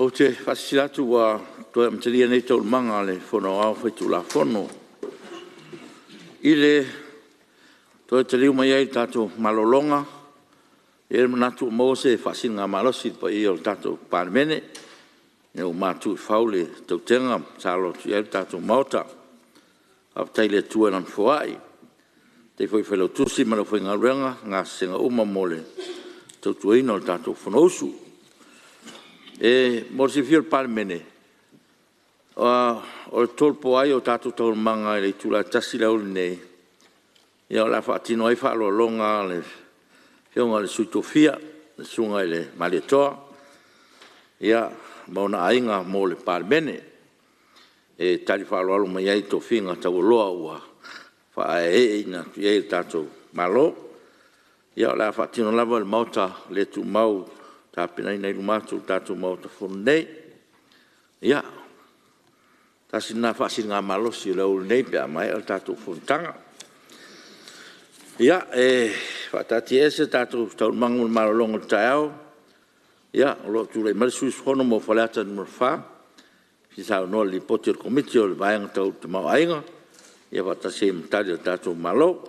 Ou te faasilasila atu ua toe amatalia nei Taualumaga a le Fono Aoao Faitulafono. I le toe taliu mai ai i le tatou malologa, e i ai le manatu ua maua se faasiligamalosi i le paia o le tatou Palemene ina ua matu i fau le tautega sa alo atu i ai le tatou Maota. Faafetai i le Atua i Lana foai, faafetai foi i le Failautusi ma le aufaigaluega i gasesega uma mo le tautuaina o le tatou Fonousu. E mo le silafia e le Palemene, o le tolopo ai o tatou Taualumaga i le itula e 1:00 i le aoauli nei, o le a faatino ai faaaloaloga a le Afioga i le Sui Tofia, le Susuga i le Malietoa, ma ona aiga mo le Palemene, e tali faaaloalo mai ai i tofiga taualoa ua faaeeina atu i ai e le tatou Malo. O le a faatino lava i le Maota le tumau ua tapenaina i luma atu o le tatou Maota Fono nei. Ia, tasi lena faasiligamalosi i le aoauli nei pe a maea le tatou fonotaga. Ia, e faataatiaese tatou Taualumaga mo le malologa o le taeao o lo o tulai mai le sui usufono mo Faleata 4 e fia saunoa i le Lipoti a le Komiti o le Vaega Tau le Tamaoaiga faatasi ai ma Tali a le tatou Malo.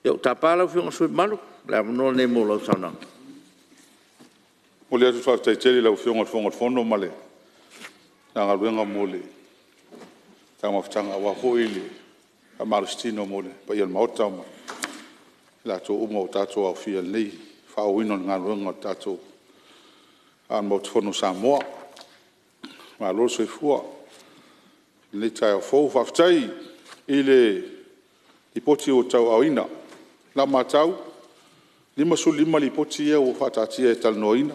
Ia, ou te tapa lau Afioga i le sui usufono mamalu, o le avanoa lenei mo lau saunoaga. E momoli atu le faafetai tele i lau Afioga i le Fofoga Fetalai ma le Matagaluega mo le taumafataga aua foi le faamalositino mo le paia o le Maota ma i latou uma ua tatou aofia i le faaauauina o le galuega a le tatou Maota Fono o Samoa. Malo le soifua i lenei taeao fou. Faafetai i le Lipoti ua tauaaoina. I lau matau, e 55 Lipoti ia ua faataatia e talanoaina,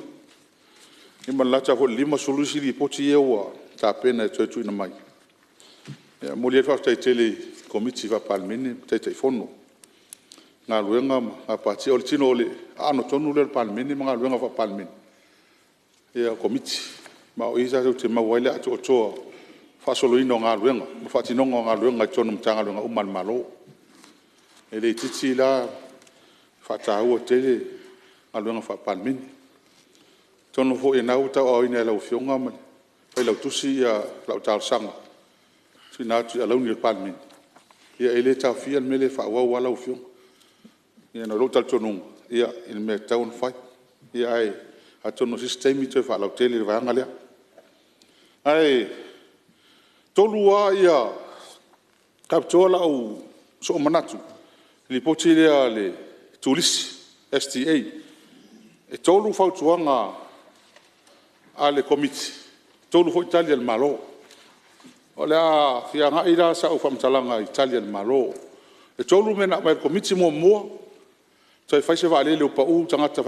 ma le lata foi i le 50 isi Lipoti ia ua tapena e toe tuuina mai. E momoli ai le faafetai tele i Komiti Faa-Palemene ma Taitaifono i galuega ma gapatia. O le aano tonu lea o le Palemene ma galuega Faa-Palemene, o Komiti. Ma o i tatou te maua ai le atoatoa o le faasoloina o galuega ma faatinoga o galuega i totonu o Matagaluega uma a le Malo. E le itiiti la le faataua tele galuega Faa-Palemene. Atonu foi o lena ua tauaaoina e lau Afioga ma le Failautusi lau talosaga e tuuina atu i alauni o le Palemene, ia e le taofia le mea lea e faaauau lava lau Afioga. Ona o lou talitonuga i le mea e tatau ona fai. Ae atonu o se isi taimi toe faalautele i le vaega lea. Ae faapitoa sou manatu i le Lipoti lea a le Turisi STA. E 3 fautuaga a le Komiti, e 3 foi Tali a le Malo. O le a fia agai la sau faamatalaga i Tali a le Malo. E 3 mea na aumai e le Komiti. Muamua, toe fai se vaalele ua pa'u tagata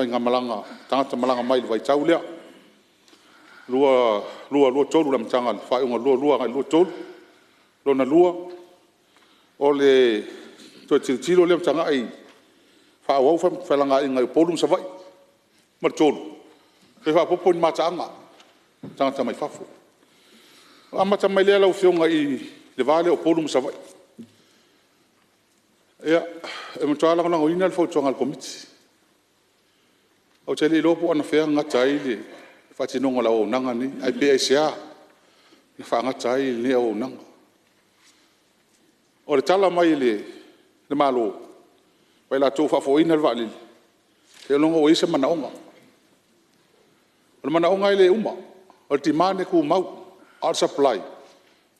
malaga mai i le vaitau lea 2022/2023 i le amataga le faaiuga o le 2022 agai le 2023. Lona lua, o le toe tilotilo lea ma tagai e faaauau femalagaaiga i Upolu ma Savaii. Ma le tolu, toe faaopoopo ni mataaga mo tagata mai fafo. Ona amata mai lea lau Afioga i le va lea o Upolu ma Savaii. E matua lagolagoina le fautuaga a le Komiti. Ou te le iloa po o anafea na gata ai le faatinoga o le auaunaga lenei, ae pe aisea na faagata ai lenei auaunaga. O le tala mai a le Malo ma i latou o faafoeina le vaalele, seiloga ua i ai se manaoga. O le manaoga e le uma, o le demand e tumau, a o le supply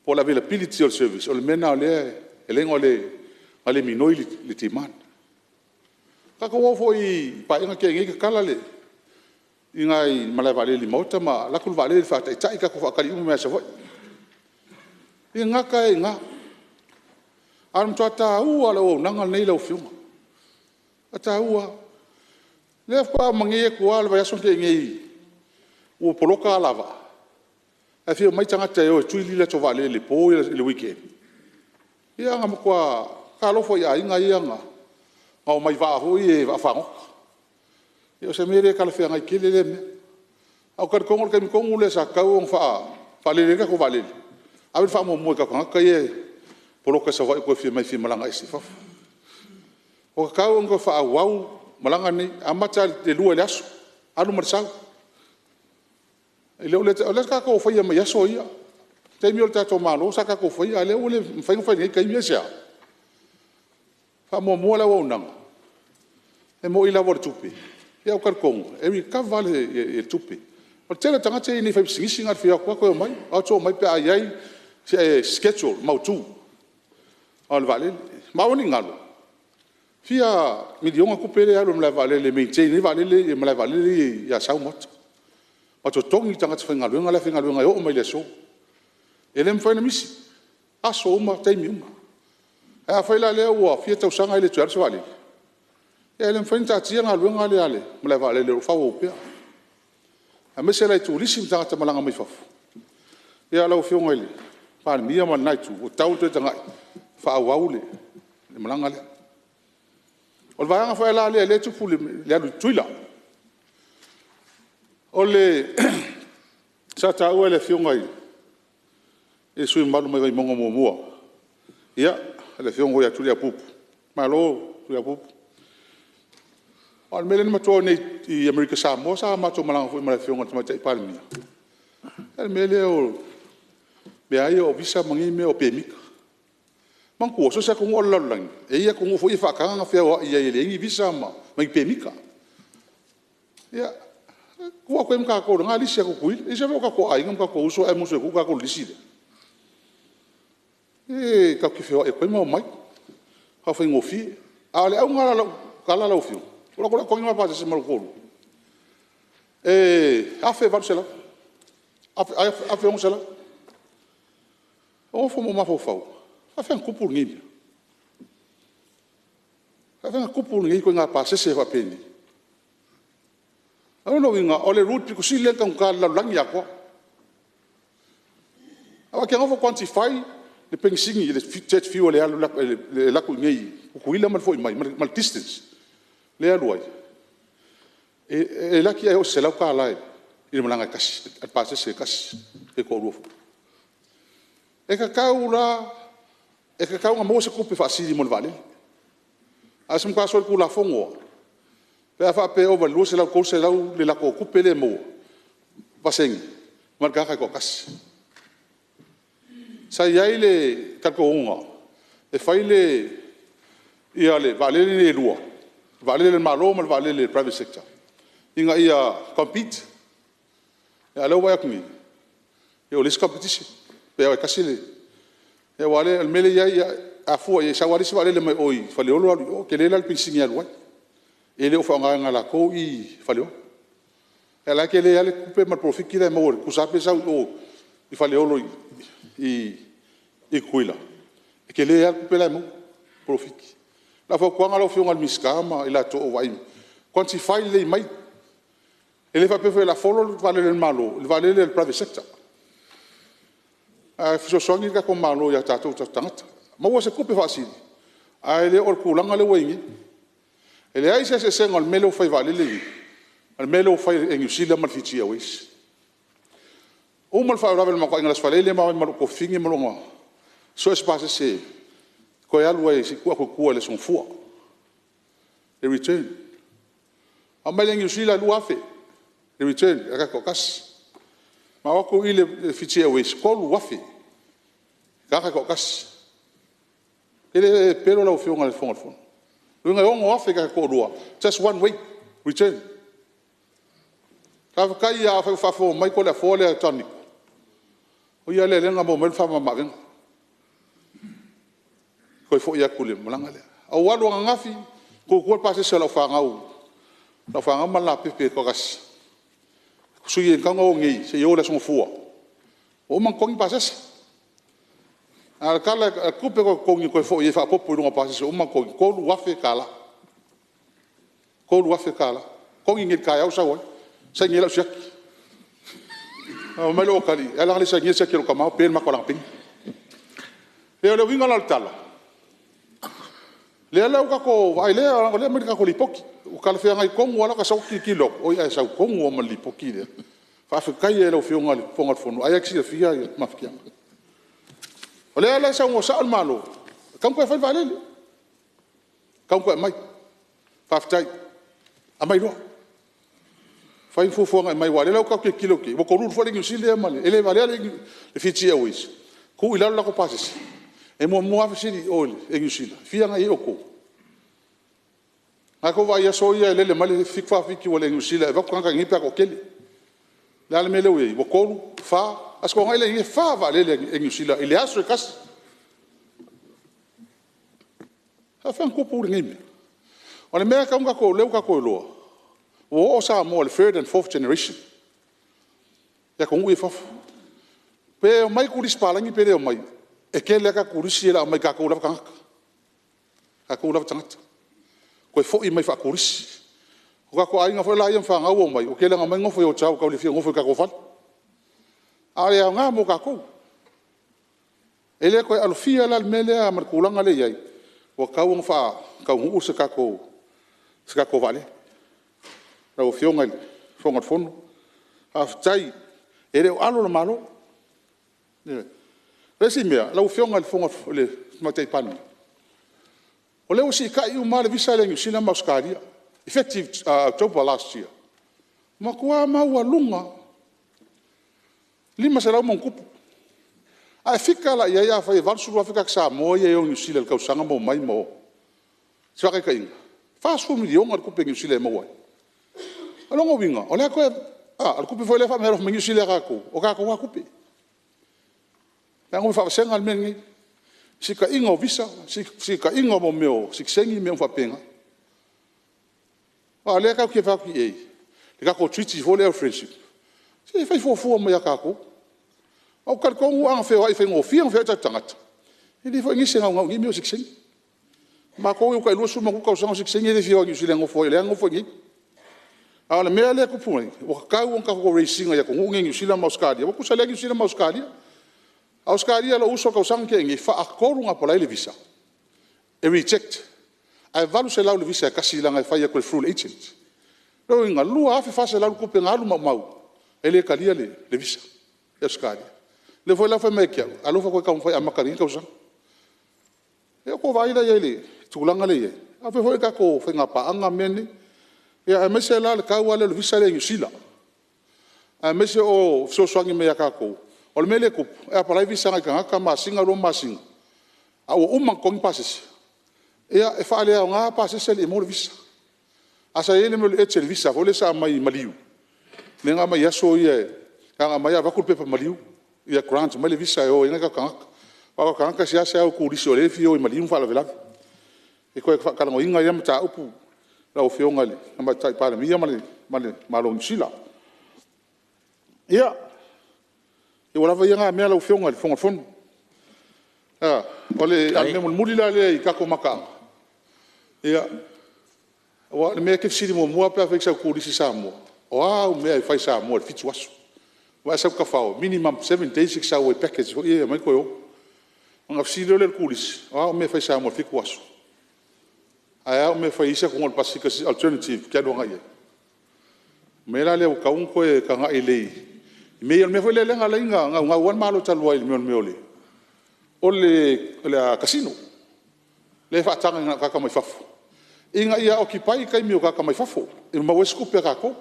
po o le availability o le service, o le mea lena o lea e ala ai ona le migoi le demand. Na tatou o foi i le Paeaiga na tea nei tatala nai malaevaalele i maota ma alu atu le vaalele faataitai tatou faatali uma mai lava i Savaii. E gata ai i ina. Ae o le matua taua lava o le auaunaga lenei lau Afioga, e taua lava. O lea faatoa uma nei atu lava le vaiaso na tea nei ua poloka alavaa ae fia omai tagata e o e tui le latou vaalele i le po ia i le weekend. Ia na matua talofa i aiga ia na omai i vaa foi ia vaafagota. O se mea le talafeagai tele lea mea. Ae ou te talitonu o le taimi tonu lea sa tatau ona faalele ai le tatou vaalele, ave le faamuamua i tatou tagata ia e poloka i Savaii ua toe fia omai e fia malaga ese i fafo. Ua tatau ona toe faaauau malaga nei, amata i le 2 i le aso, alu ma le sau. O lea sa tatou faia mai aso ia, taimi a o tatou Malo sa tatou faia a o lea ua le mafai ona fai i lenei taimi. Aisea? Faamuamua le auaunaga, e moni lava o le tupe ae ou te talitonu e recover lava le tupe. O le tele o tagata ia e i inei faipisinisi na o le fia o atu lava toe omai, o atu omai pe a i ai se schedule mautu o le vaalele. Ma aua ne i galo, e fia miliona tupe lea e alu i le malaevaalele e maintain ai le malaevaalele ia i Asau ma Uta, ma totogi tagata faigaluega la e faigaluega e oo mai i le aso. E le mafai ona misi, aso uma, taimi uma. Ae afai la o lea ua fia tausaga e le toe alu se vaalele, ia e le mafai ona taatia le galuega lea a le malaevaalele o lo o faaauau pea, aemaise la i turisi ma tagata malaga mai fafo. Ia lau Afioga i le Palemia ma lena itu ua tatau ona toe tagai e faaauau le malaga lea. O le vaega foi la lea e tupu i le alu i Tutuila. Sa taua e le Afioga i le sui usufono mamalu mai Vaimauga 1, le Afioga foi ia Tuliaupupu, malo Tuliaupupu. Aua o le mea lea na matou o ai nei i Amerika Samoa sa matou malaga foi ma le Afioga i le Tamaitai Palemia, o le mea lea o Visa ma nei mea o pemita. Manatua, so o se atunuu lava o le lalolagi e i ai atunuu foi ia e faataga ona feoai ai e leai ni Visa ma ni pemita. Ia, tuu atu i ai ma tatou i lena lisi a Tutuila. E ese foi o tatou aiga ma tatou uso ae musu e tuu tatou i le lisi lea? Se tatou te feoai atu ai ma omai, faafaigofie. A o le auga la o lau tala lau Afioga, ou alu atu loa togi le ma pasese ma lou toalua, e $1,800, $1,600. Ou nofo ma ou mafaufau, e faapefea ona tupu lenei mea? E faapefea ona tupu nei ituaiga pasese faapenei? O lona uiga o le route pito sili lea ona taugata i le lalolagi atoa. Aua e te nofo quantify le penisini le jet fuel e alu atu i inei i Tutuila ma le foi mai ma le distance lea e alu ai, e laki ae oo i le $100 i le malaga e tasi a le pasese e tasi pe toalua foi. E tatau la ona maua se tupe faasili mo le vaalele. Ae o se matua solitulafono lava pe a faapea e ova i le $200 i le $300 le latou tupe lea e maua pasene ma le tagata e toatasi. Sa i ai le talitonuga e fai le vaalele nei e lua, le vaalele a le Malo ma le vaalele a le private sector ina ia compete. A o lea ua vaai atu nei, ua leai se competition pe o e tasi le… Aua o le mea lea e i ai, a fua i ai e sau lava le isi vaalele mai o i Faleolo alu i o, e tele la le penisini e alu ai. E le o faaaogaina e latou Faleolo. A o la e tele lava le tupe ma le polofiti la e maua tusa lava pe sau i o i Faleolo i Tutuila, e tele lava le tupe la e maua, polofiti. O lau fautuaga lau Afioga i le Minisita ma i latou o vaaia, quantify lelei mai. E le faapea foi o le a follow le vaalele a le Malo i le vaalele a le private sector, ae fesoasoani le tatou Malo ia tatou o tatou tagata, maua se tupe faasili ae le o le tulaga lea ua i ai nei. E leai se eseesega o le mea lea ua fai i vaalele nei ma le mea lea ua fai e Air Niu Sila ma le Fiji Airways. Uma le faalavelave o le matou aiga i le Aso Faraile ma o ai ma lou tuafafine ma lou... sue se pasese e toe alu ai se i tuu atu i tua i le Aso Gafua e return. Aumai le Air Niu Sila e $2,000 le return i le tagata e toatasi. Ma o atu i le Fiji Airways e $3,000 le tagata e toatasi. E le pepelo lau Afioga i le Fofoga o le Fono. O lona uiga e $6,000 i le tagata e toalua just one way return. Faafetai lava afai o faafofoga mai Toleafoa lea John Niko, o ia lea na maua mai ai le faamama-avega toe foi atu i le malaga lea. Ou alu ananafi tuu i tua le pasese a lau fanau ma le leapepe e toatasi, sui e tatau ona o nei seia o i le Aso Gafua ua uma ona totogi pasese. A o le tala o le tupe na toe totogi e toe foi ai e faaopoopo i luga o pasese ua uma ona totogi, e $3,000. $3,000. Totogi nei i le taeao sau ai, saini ai lau siaki. Ae fai mai lou atalii, e ala ona le sainia le siaki a lou tama ua pe le matou alagapeni. Ia o le uiga la o le tala, lea la ua tatou vaai lea o lea e aumai le tatou Lipoti ua talafeagai tonu lava lau sau tilotilo atu, oi ae sau tonu lava ma le Lipoti lea. Faafetai lava i lau Afioga i le Fofoga o le Fono ai lava e te silafia le mafatiaga. O lea la e saunoa sao le Malo e tatau ona toe fai le vaalele, e tatau ona toe aumai. Faafetai. Aumai loa. Fai ni fuafuaga e aumai aua o lea la ua tatou tilotilo atu i ai ua tolu foi le Air Niu Sila ma le… E le valea le Fiji Airways tuu i lalo latou pasese. E muamua lava fesili i o i le Air Niu Sila, e fia agai i ai outou? O lena ua outou vaai i aso ia e lele mai le 747 a le Air Niu Sila e avatu tagata i inei pe a toatele. O le a le mea lea ua i ai? Ua 3, 4, Aso Toonai na iai nei e 4 vaalele a le Air Niu Sila i le aso e tasi. E faafefea ona tupu lenei mea? O le mea lea ua tatou iloa ua oo Samoa i le third and forth generation i atunuu ia i fafo. Pe omai turisi palagi pe le omai, e tele a tatou turisi ia o le a omai i tatou lava tagata, tatou lava tagata toe foi mai faaturisi. O tatou aiga foi la ia ma fanau ua omai ua tele ina omai nofo i hotel ua tau le fia nofo i tatou fale. A o le aoga mo tatou. E le toe alofia la le mea lea ma le tulaga lea e i ai ua tatau ona faataunuu se tatou vaalele. Lau Afioga i le Fofoga o le Fono, faafetai e le o alo le Malo. Ioe. O le isi mea lau Afioga i le Tamaitai Palemia, o lea ua siitai uma lava le visa a Niu Sila ma Ausetalia effective October last year, matua maualuga lava, 500+. Ae fika la i ai afai e 80,000 tagata Samoa ia e o i Niu Sila i le tausaga ma omai ma o. O se faataitaiga, e $40 miliona le tupe a Niu Sila e maua ai. O lona uiga o le a toe… o le tupe foi lea e faameaalofa mai ai Niu Sila ia tatou, o tatou lava tupe. Leaga ua faavasega le mea lenei, siitaiga o visa, siitaiga o mea o sitiseni ma mea uma faapena. Aua o lea tatou te fai atu i ai i le tatou Treaty foi lea o le Friendship, se i fai fuafua mai ia tatou. Aua ou te talitonu ana feoai e faigofie ona feoai o tatou tagata, e leai foi nisi e naunau i nei mea o sitiseni. O matou ia ua tai 20+ tausaga o sitiseni e le fia o i Niu Sila e nofo ai o lea e nofo i inei. A o le mea lea e tupu nei, ua tatau ona tatou raise ina i atunuu nei o Niu Sila ma Ausetalia aua e tutusa lelei lava Niu Sila ma Ausetalia. O Ausetalia i lou uso i le tausaga na tea nei, e faatolu ona apalai le visa e reject ae $800 le visa e tasi leaga e fai atu through le agent. O lona uiga e $2,400 le tupe na alu maumau e le talia le visa i Ausetalia. O lea foi la ua fai mai ia te au, alofa toe taumafai e amata i lenei tausaga. Ia ua tou vaai la i ai i le tulaga lea e i ai? E faapea foi tatou faiga paaga ma mea nei. Ia aemaise la le tau lea o le visa lea i Niu Sila aemaise o fesoasoani mai ia tatou. O le mea lea e tupu, e apalai visa a nai tagata masina, 2 masina a ua uma ona totogi pasese, ia e faaleaoga pasese ae le i maua le visa. Ae sa i ai le mea o le urgent visa foi lea sa aumai maliu lea na aumai i aso ia na ona aumai lava avatu le pepa maliu ia grant mai le visa e o ai nai o tatou tagata. Aua o tagata e seasea o i turisi o lea e fia o i maliu ma faalavelave. E toe faatalanoaina lea mataupu lau Afioga i le Tamaitai Palemia ma le Malo o Niu Sila. Ia, ua lava ia na mea lau Afioga i le Fofoga o le Fono. O le mea mulimuli la lea i tatou mataaga, ia aua o le mea e te fesili muamua lava pe afai e te sau i le turisi i Samoa, o a au mea e fai i Samoa i le 7 aso? Aua e sau i Tafao e minimum 7 days e te sau ai i package foi ia e omai toe o. Ona fesili loa lea o le turisi, o a au mea e fai i Samoa i le 7 aso? Ae a au mea e fai i isi atunuu o le Pasefika alternative e te alu agai i ai? O le mea la lea ua tatau ona toe tagai lelei i mea ia. O le mea foi lea na ala ai ona naunau lava le Malo talu ai i mea o le casino lea e faataga na o tagata mai fafo ina ia occupy taimi o tagata mai fafo e maua ai se tupe a tatou.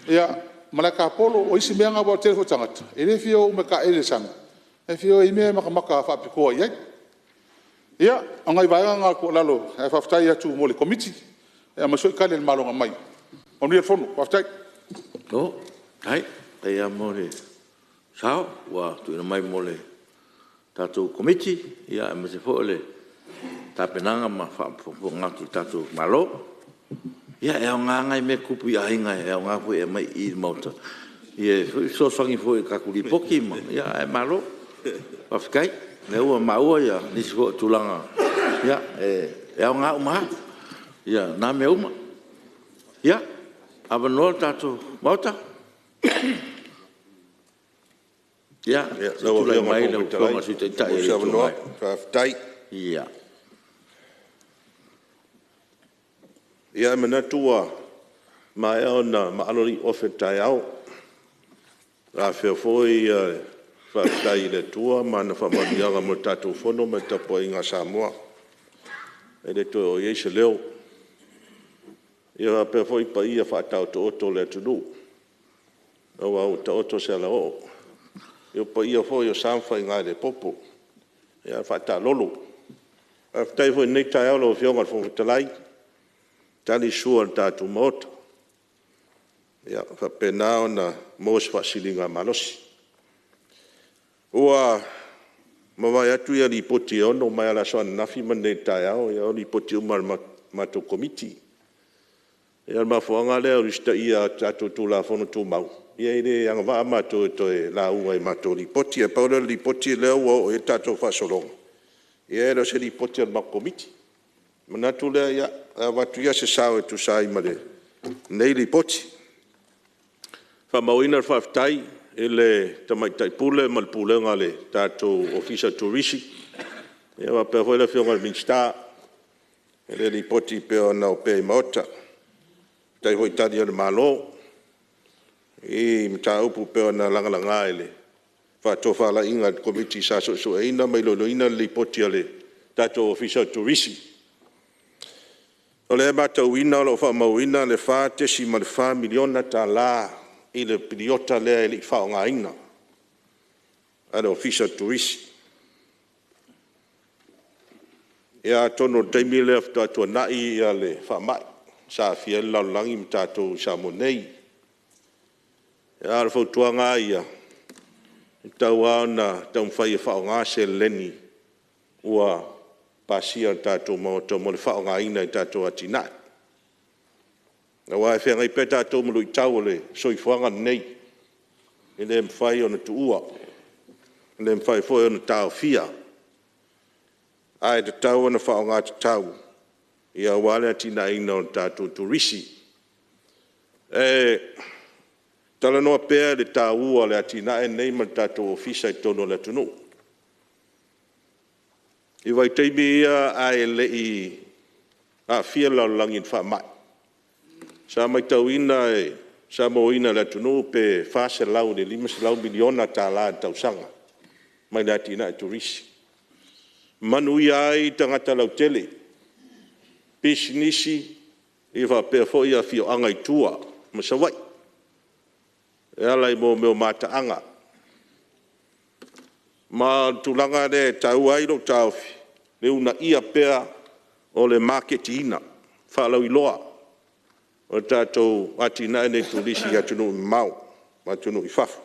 Ia, ma le Ata Polo. O isi mea na aua o le tele foi o tagata e le fia o uma e taeele i le sami ae fia o e i ai mea e matamata faapitoa i ai. Ia, o nai vaega na o le tuualalo ae faafetai atu mo le Komiti aemaise foi Tali a le Malo na aumai. Manuia le fono. Faafetai. Malo faafetai, faafetai lava mo le sao ua tuuina mai mo le tatou Komiti aemaise foi o le tapenaga ma faafogafoga atu a le tatou Malo. Ia e aoga lava nai mea tutupu i aiga e aoga foi e aumai i i le Maota e fesoasoani foi i le tatou Lipoti ae malo faafetai o lea ua maua nisi foi o tulaga e aoga uma lava na mea uma. Ia, avanoa le tatou Maota. Ia se i tulai mai lau Afioga i le Sui Taitai o le Itu Agai. Ia e manatu ua maea ona maalo le iuofe i le taeao, ua afea foi le faafetai i le Atua ma ana faamanuiaga mo le tatou Fono ma le tapuaiga a Samoa. E le toe oo i ai se leo. Faapea foi paia faataotooto o le atunuu aua ua taoto se alaoo. Ia o paia foi o sa ma faiga e le popo, ae faataalolo. Faafetai foi i lenei taeao lau Afioga i le Fofoga Fetalai, tali le sua a le tatou Maota, ua faapena ona maua se faasiligamalosi. Ua mavae atu Lipoti e 6 mai lava i le aso ananafi ma lenei taeao, o Lipoti uma a le matou Komiti. O le mafuaaga lea o le usitaia o tatou Tulafono Tumau, e le agavaa matou e toe lauga i matou Lipoti. Ae pau lea o le Lipoti lea ua oo i ai le tatou faasologa, ia e le o se Lipoti a le matou Komiti. Ona manatu lea e avatu ia se sao e tusa ai ma lenei Lipoti. E faamauina le faafetai i le Tamaitai Pule ma le Pulega a le tatou Ofisa o Turisi faapea foi le Afioga i le Minisita i le Lipoti e pei ona opea i Maota. Faafetai foi i Tali a le Malo i mataupu e pei ona lagalaga i le faatofalaiga a le Komiti sa suesueina ma iloiloina le Lipoti a le tatou Ofisa o le Turisi. O lea e matauina o lo o faamauina le $4.4 miliona i le piriota lea e le i faaaogaina a le Ofisa o le Turisi. Ia atonu o le taimi lea faatoa tuanai le faamai sa aafia ai le lalolagi ma tatou i Samoa nei. A o le fautuaga lava ia, e tatau lava ona taumafai e faaaoga seleni ua pasia e le tatou Maota mo le faaaogaina i tatou atinae. Aua e feagai pea tatou ma luitau o le soifuaga lenei, e le mafai ona tuua, e le mafai foi ona taofia, ae tatau ona faaaoga tatau aua le atinaeina o le tatou Turisi. E talanoa pea i le taua o le atinae lenei ma le tatou Ofisa i totonu o le atunuu. I vaitaimi ia ae le i aafia le lalolagi i le faamai, sa matauina sa mauaina e le atunuu pe $400 i le $500 miliona tala i le tausaga mai le atinae turisi, manuia ai tagata lautele, pisinisi faapea foi afioaga i tua ma Savaii e ala i mea o mataaga. Ma o le tulaga lea e taua ai lou taofi le uunaia pea o le maketiina, faalauiloa o le tatou atinae lenei o turisi i atunuu mamao ma atunuu i fafo.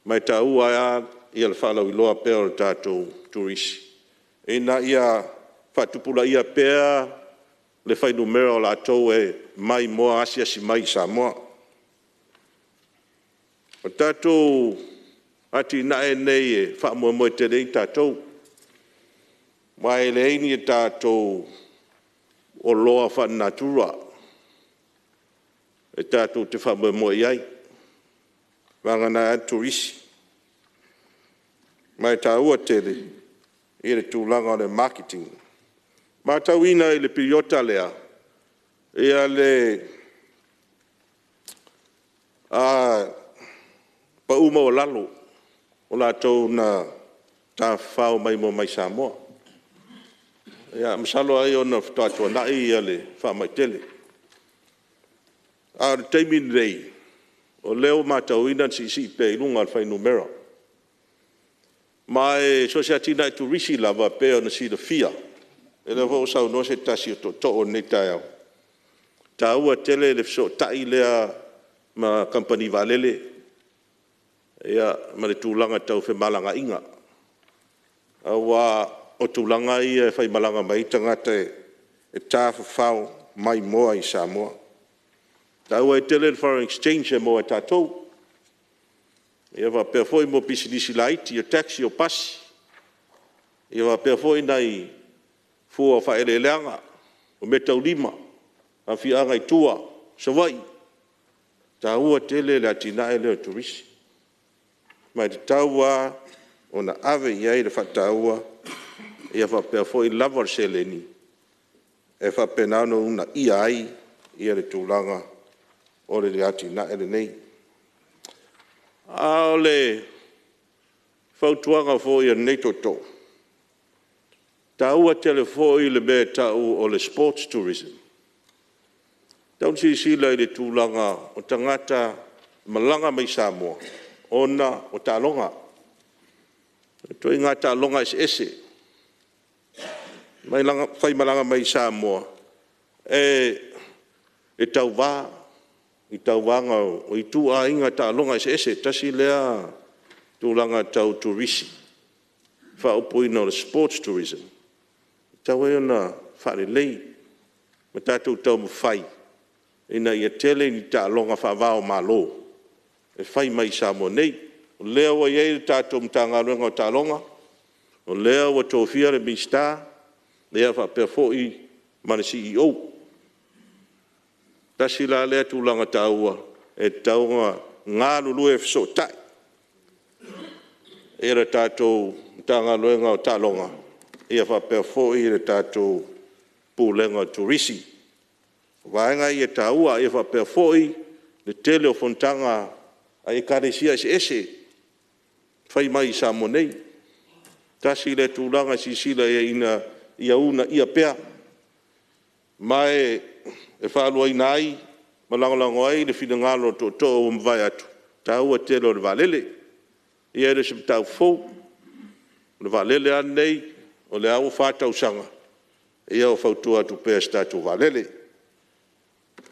Ma e taua ai lava le faalauiloa pea o le tatou turisi ina ia faatupulaia pea le fuainumera o latou e maimoa asiasi mai i Samoa. O tatou atinae nei e faamoemoe tele i ai tatou, aua e leai ni tatou oloa faalenatura e tatou te faamoemoe i ai, vagana ai le turisi. Ma e taua tele le tulaga o le maketiina. E matauina i le piriota lea le pau maualalo o latou na tafafao maimoa mai i Samoa. Ia masalo ai ona faatoa tuanai le faamai tele. A o le taimi lenei, o lea ua matauina le siisii pea i luga o le fuainumera. Ma e so o se atinae turisi lava e pei ona silafia, o lea foi ua saunoa se tasi o tootoo o lenei taeao, e taua tele le fesootai lea ma kamupani vaalele ma le tulaga tau femalagaaiga. Aua o tulaga ia e faimalaga mai ai tagata e tafafao maimoa i Samoa. E taua ai tele le foreign exchange e maua e tatou, e faapea foi mo pisinisi laiti, o taxi, o pasi, ia faapea foi nai fua o faaeleeleaga, o meataulima, afioaga i tua, Savaii. E taua tele le atinae lea o le turisi, ma e tatau lava ona ave i ai le faataua ia faapea foi le lava o le seleni e faapena ona uunaia ai le tulaga o le atinae lenei. A o le fautuaga foi a lenei tootoo, e taua tele foi le mea e tau o le sports tourism. tatau ona silasila i le tulaga o tagata malaga mai Samoa ona o taaloga, ituaiga taaloga eseese faimalaga mai Samoa e tauva i tauvaga o ituaiga taaloga eseese. Tasi lea tulaga tau turisi, faaupuina o le sports tourism, e tatau ai ona faalelei ma tatou taumafai ina ia tele ni taaloga faava o Malo e fai mai i Samoa nei. O lea ua i ai le tatou Matagaluega o Taaloga, o lea ua tofia le Minisita faapea foi ma le CEO. Tasi la lea tulaga taua e tatau ona galulue fesootai le tatou Matagaluega o Taaloga faapea foi le tatou Pulega o Turisi. O vaega ia e taua. E faapea foi le tele o fonotaga a Ekalesia eseese e fai mai i Samoa nei. Tasi lea tulaga e silasila i ai ina ia uunaia pea ma e faaluaina ai ma lagolago ai le finagalo o tootoo ua mavae atu, le taua tele o le vaalele. Ia e le o se mataupu fou, o le vaalele a lenei o lea ua 4 tausaga o fautua atu pea i se tatou vaalele.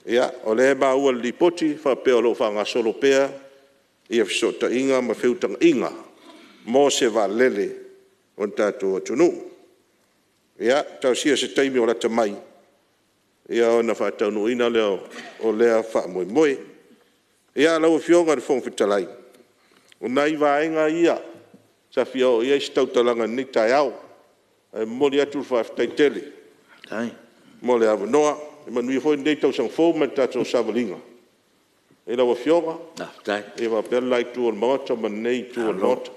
Ia, o lea e maua i le Lipoti e faapea o lo o faagasolo pea fesootaiga ma feutagaiga mo se vaalele o le tatou atunuu. Ia, talosia se taimi o lata mai ona faataunuuina lea o lea faamoemoe. Ia, lau Afioga i le Fofoga Fetalai, o nai vaega ia sa fia oo i ai se tautalaga i lenei taeao, ae momoli atu le faafetai tele mo le avanoa. Ia manuia foi lenei tausaga fou ma le tatou savaliga i lau Afioga faapea le la itu o le Maota ma lenei itu o le Maota.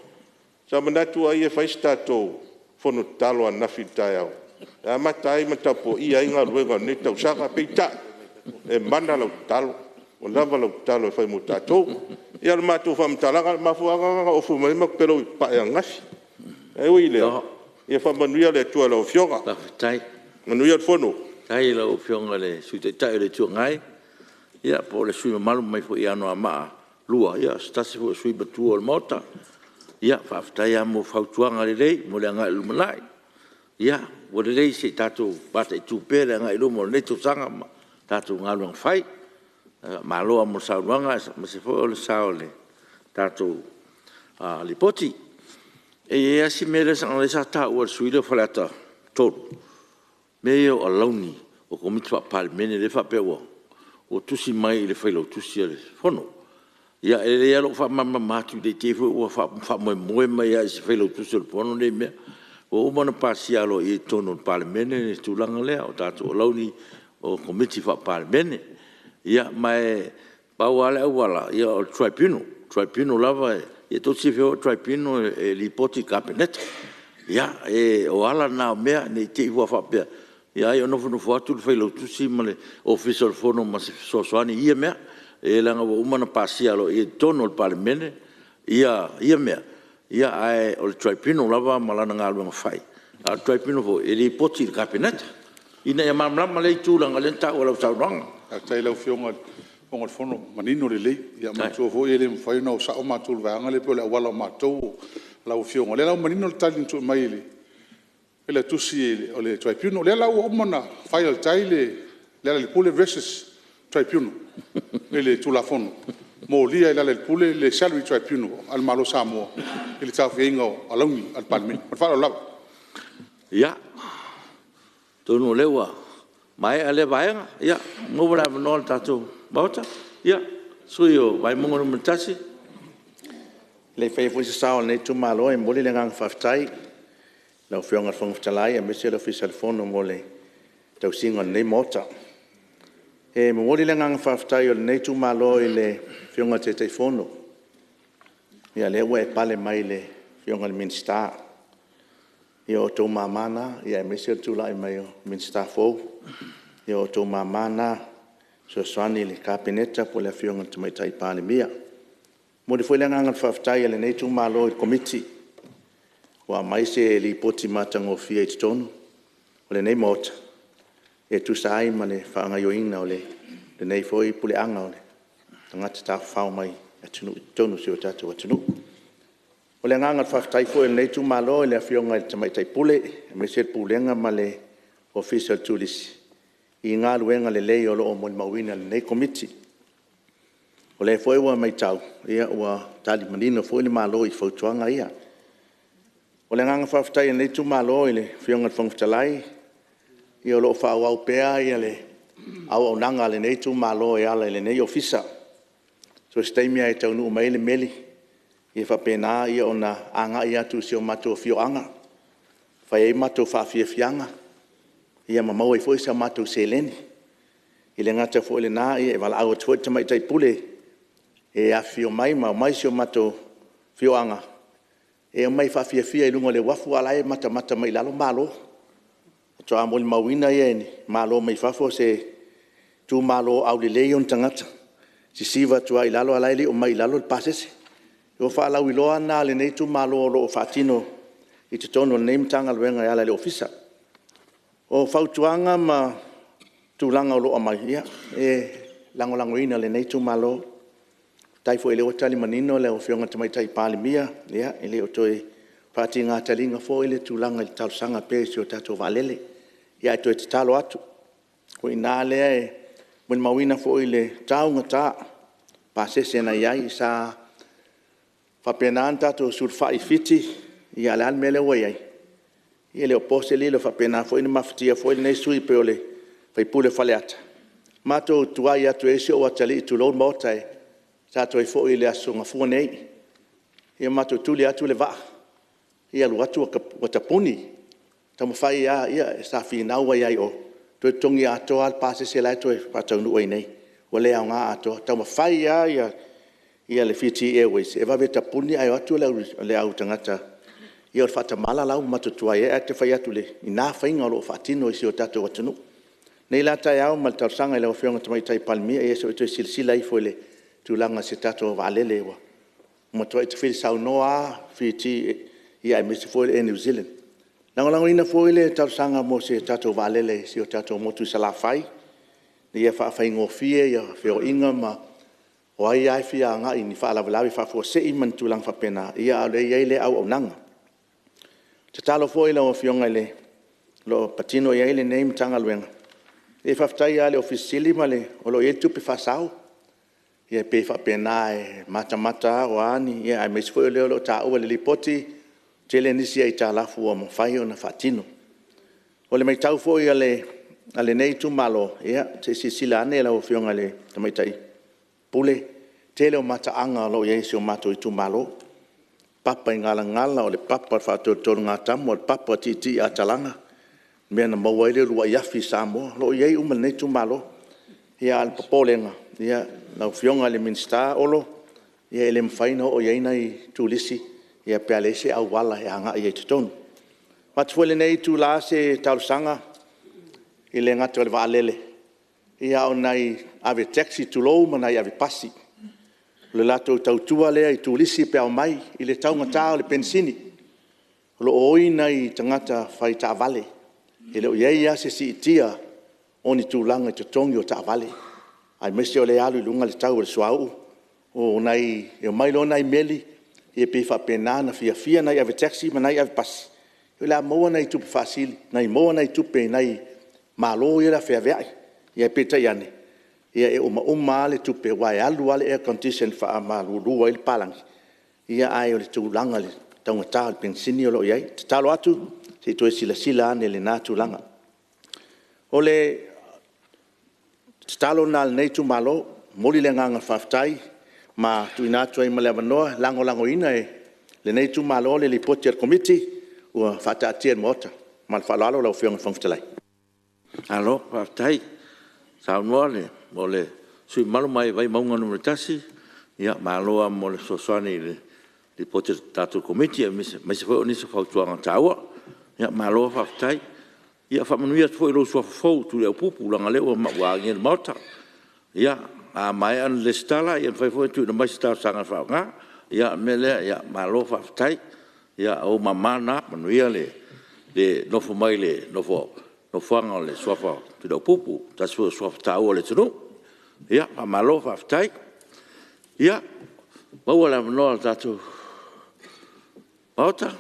Sa manatu ai e fai se tatou fono tatalo ananafi i le taeao e amata ai ma tapuaia ai galuega o lenei tausaga, peitai e mana lau tatalo, ua lava lau tatalo e fai mo tatou. Ia o le matou faamatalaga, o le mafuaaga lena na ou ofo mai ai ma ou pepelo i Papae ananafi. Ae ui i lea, ia faamanuia le Atua i lau Afioga. Manuia le fono. Faafetai i lau Afioga i le Sui Taitai o le Itu Agai po o le sui usufono mamalu mai foi Anoamaa 2, o se tasi foi o sui usufono matua o le Maota. Faafetai lava mo fautuaga lelei mo le agai i le lumanai. Ia ua lelei se i tatou mataitu pea le agai i luma o lenei tausaga ma tatou galuega fai. Malo lava mo le saunoaga aemaise foi o le sao i le tatou Lipoti. E i ai lava si mea lea leaga o lea sa taua e le sui usufono lea o Faleata 3, mea ia o alauni o Komiti Faa-Palemene lea e faapea ua tusi mai i le Failautusi o le Fono. Ia e lelei lava lou faamalamalama atu ne i te i foi ua faamoemoe mai lava i se Failautusi o le Fono nei mea. Ua uma ona pasia aloaia i totonu o le Palemene le tulaga lea o tatou alauni o Komiti Faa-Palemene. Ia ma e pau lava le auala, o le Tribunal. O le Tribunal lava, e tou te silafia foi o le Tribunal e lipoti i le Kapeneta. Ia, o ala na o mea, ne i te i ua faapea ai o nofonofo atu le Failautusi ma le Ofisa o le Fono ma se fesoasoani i ia mea. E leaga ua uma ona pasia aloaia i totonu o le Palemene ia mea, ae o le Tribunal lava ma lana galuega fai, a o le Tribunal foi e lipoti i le Kapeneta, ina ia malamalama lea itu leaga o lea na taua i lau saunoaga. Faafetai i lau Afioga i le Fofoga o le Fono, ua manino lelei. Ia manatua foi e le mafai ona o sao matou i le vaega lea pei o le auala o matou o lau Afioga. O lea la ua manino le tali na tuu mai e le tusi a le Tribunal. O lea la ua uma ona file e le tai Lealailepule versus Tribunal i le Tulafono, molia e Lealailepule le Salary Tribunal a le Malo o Samoa i le taofiaina o alauni a le Palemene. Ma le faaaloalo lava. Ia, atonu o lea ua maea lea vaega, ua maua le avanoa o le tatou Maota. Ia, le sui usufono mo Vaimauga 1. E le i faia foi se sao o lenei itumalo, e momoli le agaga faafetai i lau Afioga i le Fofoga Fetalai aemaise le Ofisa o le Fono mo le tausiga o lenei Maota. E momoli le agaga faafetai o lenei itumalo i le Afioga i le Taitaifono, o lea ua e pale mai i le Afioga i le Minisita. Ia o outou mama na, aemaise o le tulai mai o le Minisita fou. Ia o outou mama na, e fesoasoani i le Kapeneta po o le Afioga i le Tamaitai Palemia. E momoli foi le agaga faafetai o lenei itumalo i le Komiti ua aumai se Lipoti matagofie i totonu o lenei Maota e tusa ai ma le faagaoioiga o le lenei foi puleaga o tagata tafafao mai i totonu o si o tatou atunuu. O le agaga faafetai foi o lenei itumalo i le Afioga i le Tamaitai Pule aemaise le Pulega ma le Ofisa o le Turisi i galuega lelei o lo o molimauina e lenei Komiti. O lea foi ua matau ua tali manino foi le Malo i fautuaga ia. O le agaga faafetai o lenei itumalo i le Afioga i le Fofoga Fetalai, o lo o faaauau pea le auaunaga a lenei itumalo e ala i lenei Ofisa. So o se taimi lava e taunuu mai ai le meli, e faapena ona agai atu i si o matou afioaga e fai ai matou faafiafiaga ma maua ai foi sa matou seleni. E le gata foi i lena, e valaau atu foi le Tamaitai Pule e afifio mai ma omai si o matou afioaga e omai e faafiafia i luga o le uafu a o la e matamata mai i lalo Malo. Faatoa molimauina lea e Malo mai fafo se itumalo aulelei ona tagata, sisiva atu lava i lalo a o la e le i omai i lalo le pasese. O faalauiloa lena a lenei itumalo o lo o faatino i totonu o lenei Matagaluega e ala i le Ofisa. O fautuaga ma tulaga o lo o aumai, ia, e lagolagoina e lenei itumalo. Faafetai foi o lea ua tali manino lau Afioga i le Tamaitai Palemia, e le o toe faatiga taliga foi le tulaga i le talosaga pea i si o tatou vaalele. Ae toe tatalo atu, o i ina lea e molimauina foi i le taugata o pasese na i ai, sa faapena ona tatou sulufai i Fiti, a o le a le mea lea ua i ai? Ia e le o po se lilo, e faapena foi ona mafatia foi lenei sui usufono e pei o le sui usufono o Faleata, matou tuai atu ai si ou atalii tulou le Maota, sa toe foi i le aso Gafua nei. Ia matou tuli atu le vaa, ia alu atu ua tapuni. Taumafai lava, ia sa finau ai lava i o, toe totogi atoa lava le pasese la e toe faataunuu ai nei, ua le aoga atoa. Taumafai lava le Fiji Airways e vave tapuni ae o atu le au tagata, ia o le faatamala la ua matou tuai ai. Ae ou te fai atu i na faiga o lo o faatino e si o tatou atunuu. O lenei la taeao ma le talosaga i lau Afioga i le Tamaitai Palemia, ia se i toe silasila ifo i le tulaga i se tatou vaalele, ua matuai tafili saunoa lava Fiti aemaise foi le Air New Zealand. E lagolagoina foi le talosaga mo se tatou vaalele i si o tatou motu i Salafai, ina ia faafaigofie feoaiga ma o ai lava e fia agai i ni faalavelave faafuasei ma ni tulaga faapena, a o lea e i ai lea auaunaga. Tatalo foi i lau Afioga o lo o patino i ai lenei Matagaluega, ia faafetai lava i le Ofisa Sili o Pulega o lo o i ai le tupe faasao. Ia pei e faapena e matamata lava o a ni… aemaise foi o lea o lo o taua i le Lipoti, e tele nisi aitalafu ua mafai ona faatino. O le matau foi a lenei itumalo, ia se i silasila ane lau Afioga i le Tamaitai Pule, i le tele o mataaga o lo o i ai i si o matou itumalo, papa i Galagala, o le papa i le faatolotologatama, o le papa i le tiitiiatalaga, le mea na maua ai le uluai afi a Samoa, o lo o i ai uma i lenei itumalo. Ia a o le popolega, lau Afioga i le Minisita Olo, ia e le mafai ona oo i ai nai turisi pe a leai se auala e agai ai i totonu. E avatu foi i lenei itula se talosaga, e le gata o le vaalele, a o nai ave taxi tulou ma nai ave pasi. O le latou tautua lea i turisi pe a omai i le taugata o le penisini. O lo o oi nai tagata fai taavale, e le o i ai lava se siitia o ni tulaga i totogi o taavale, aemaise o lea e alu i luga le tau o le suauu. E omai loa nai meli, ia pei e faapena ona fiafia nai ave taxi ma nai ave pasi, o le a maua nai tupe faasili, maua nai tupe i nai malo ia o le a feaveai. Ae peitai ane, e uma uma lava le tupe aua e alu lava le air condition e faamalulu ai le palagi, ae o le tulaga i le taugata o le penisini o lo o i ai. E tatalo atu, se i toe silasila ane i lena tulaga. O le tatalo lena a lenei itumalo. E momoli le agaga faafetai ma tuuina atu ai ma le avanoa e lagolagoina e lenei itumalo le Lipoti a le Komiti ua faataatia i le Maota. Ma le faaaloalo lau Afioga i le Fofoga Fetalai. Malo faafetai saunoa mo le sui usufono mamalu mai Vaimauga 1. Malo lava mo le fesoasoani i le Lipoti a le tatou Komiti aemaise foi o nisi o fautuaga taua. Malo faafetai. Ia faamanuia atu foi i lou suafa fou Tuliaupupu leaga o lea ua agia i le Maota. Ia, a maea ona resitala e mafai foi ona tuuina mai se talosaga e faaaoga. O le mea lea, malo faafetai. O ou mama na, manuia le nofo mai i le nofoaga o le suafa Tuliaupupu, o se tasi foi o suafa taua o le atunuu. Ia faamalo faafetai. Ia maua le avanoa o le tatou Maota.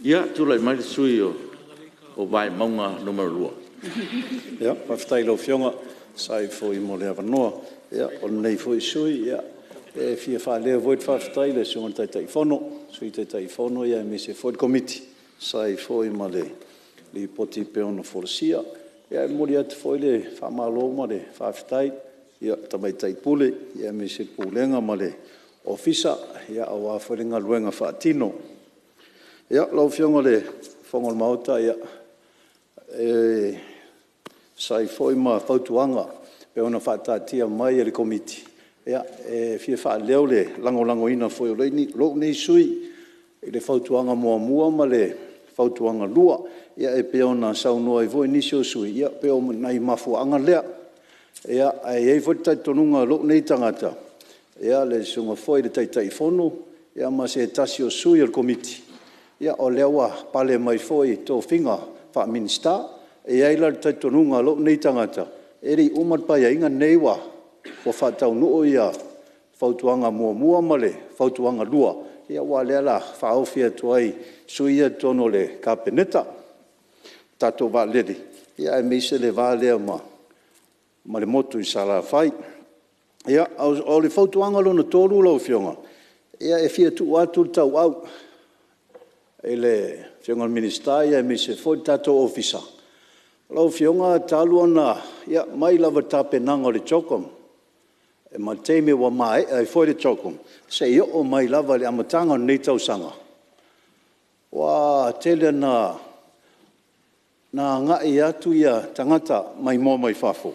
Ia tulai mai le sui usufono o Vaimauga 2. Ia faafetai i lau Afioga e tusa ai foi mo le avanoa o lenei foi sui usufono. E fia faaleo foi le faafetai i le Susuga i le Taitaifono, Sui Taitaifono aemaise foi le Komiti e tusa ai foi ma le Lipoti e pei ona folasia. E momoli atu foi le faamalo ma le faafetai i le Tamaitai Pule aemaise le Pulega ma le Ofisa aua foi le galuega faatino. Lau Afioga i le Fofoga o le Maota, e tusa ai foi ma fautuaga e pei ona faataatia mai e le Komiti, e fia faaleo le lagolagoina foi e lou nei sui usufono i le Fautuaga 1 ma le Fautuaga 2. E pei ona saunoa ai foi nisi o sui usufono, e pei o nai mafuaaga lea. Ae i ai foi le talitonuga o lou nei tagata, le Susuga foi i le Taitaifono ma se tasi o sui o le Komiti, o lea ua pale mai foi i tofiga faa-Minisita. E i ai la le talitonuga o lou nei tagata, e le i uma le Paeaiga lenei ua faataunuu le Fautuaga 1 ma le Fautuaga 2, aua o lea o le a faaofi atu ai i sui ia i totonu o le Kapeneta. Le tatou vaalele, aemaise le va lea ma le motu i Salafai. O le fautuaga lona 3 lau Afioga, e fia tuu atu le tauau i le Afioga i le Minisita aemaise foi le tatou Ofisa. Lau Afioga talu ona… mai lava i le tapenaga o le CHOGM ma le taimi ua maea ai foi le CHOGM seia oo mai lava i le amataga o lenei tausaga, ua tele ina agai atu tagata maimoa mai fafo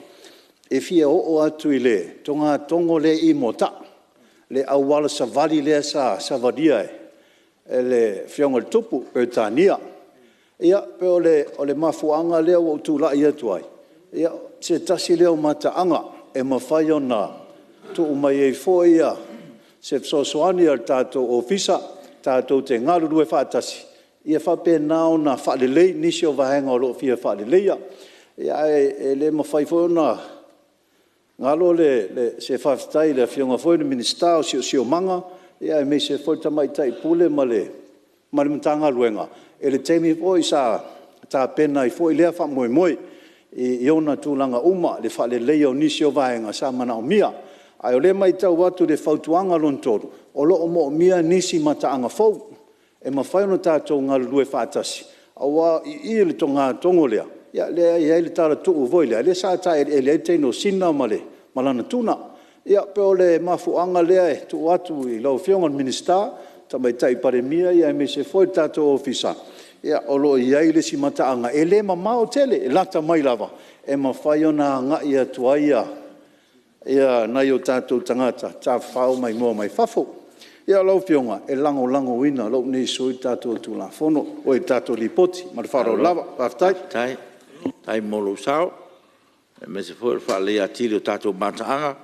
e fia oo atu i le togatogo lea i Moataa, le auala savali lea sa savalia e le Afioga i le Tupu o Peretania. E pei o le mafuaaga lea ua ou tulai atu ai, o se tasi lea o mataaga e mafai ona tuu mai ai foi se fesoasoani a le tatou Ofisa tatou te galulue faatasi ia faapena ona faalelei nisi o vaega o lo o fia faaleleia. Ae le mafai foi ona galo se faafetai i le Afioga foi i le Minisita o le Siosiomaga, aemaise foi le Tamaitai Pule ma le Matagaluega i le taimi foi sa tapena ai foi lea faamoemoe i ona tulaga uma i le faaleleia o nisi o vaega sa manaomia. A o lea e matau atu i le fautuaga lona 3, o lo o moomia nisi mataaga fou e mafai ona tatou galulue faatasi, aua o i i le togatogo lea, lea e i ai le talatuu foi lea, lea sa taeleele ai le teine o Sina ma lana tuna. Ia pei o le mafuaaga lea e tuu atu i lau Afioga i le Minisita, Tamaitai Palemia aemaise foi le tatou Ofisa, o lo o i ai le isi mataaga e le mamao tele, e lata mai lava e mafai ona agai atu ai nai o tatou tagata tafafao maimoa mai fafo. Lau Afioga, e lagolagoina e lou nei sui usufono le tatou Tulafono, oi le tatou Lipoti. Ma le faaaloalo lava. Faafetai. Faafetai, faafetai mo lou sao aemaise foi o le faaleleia atili o tatou mataaga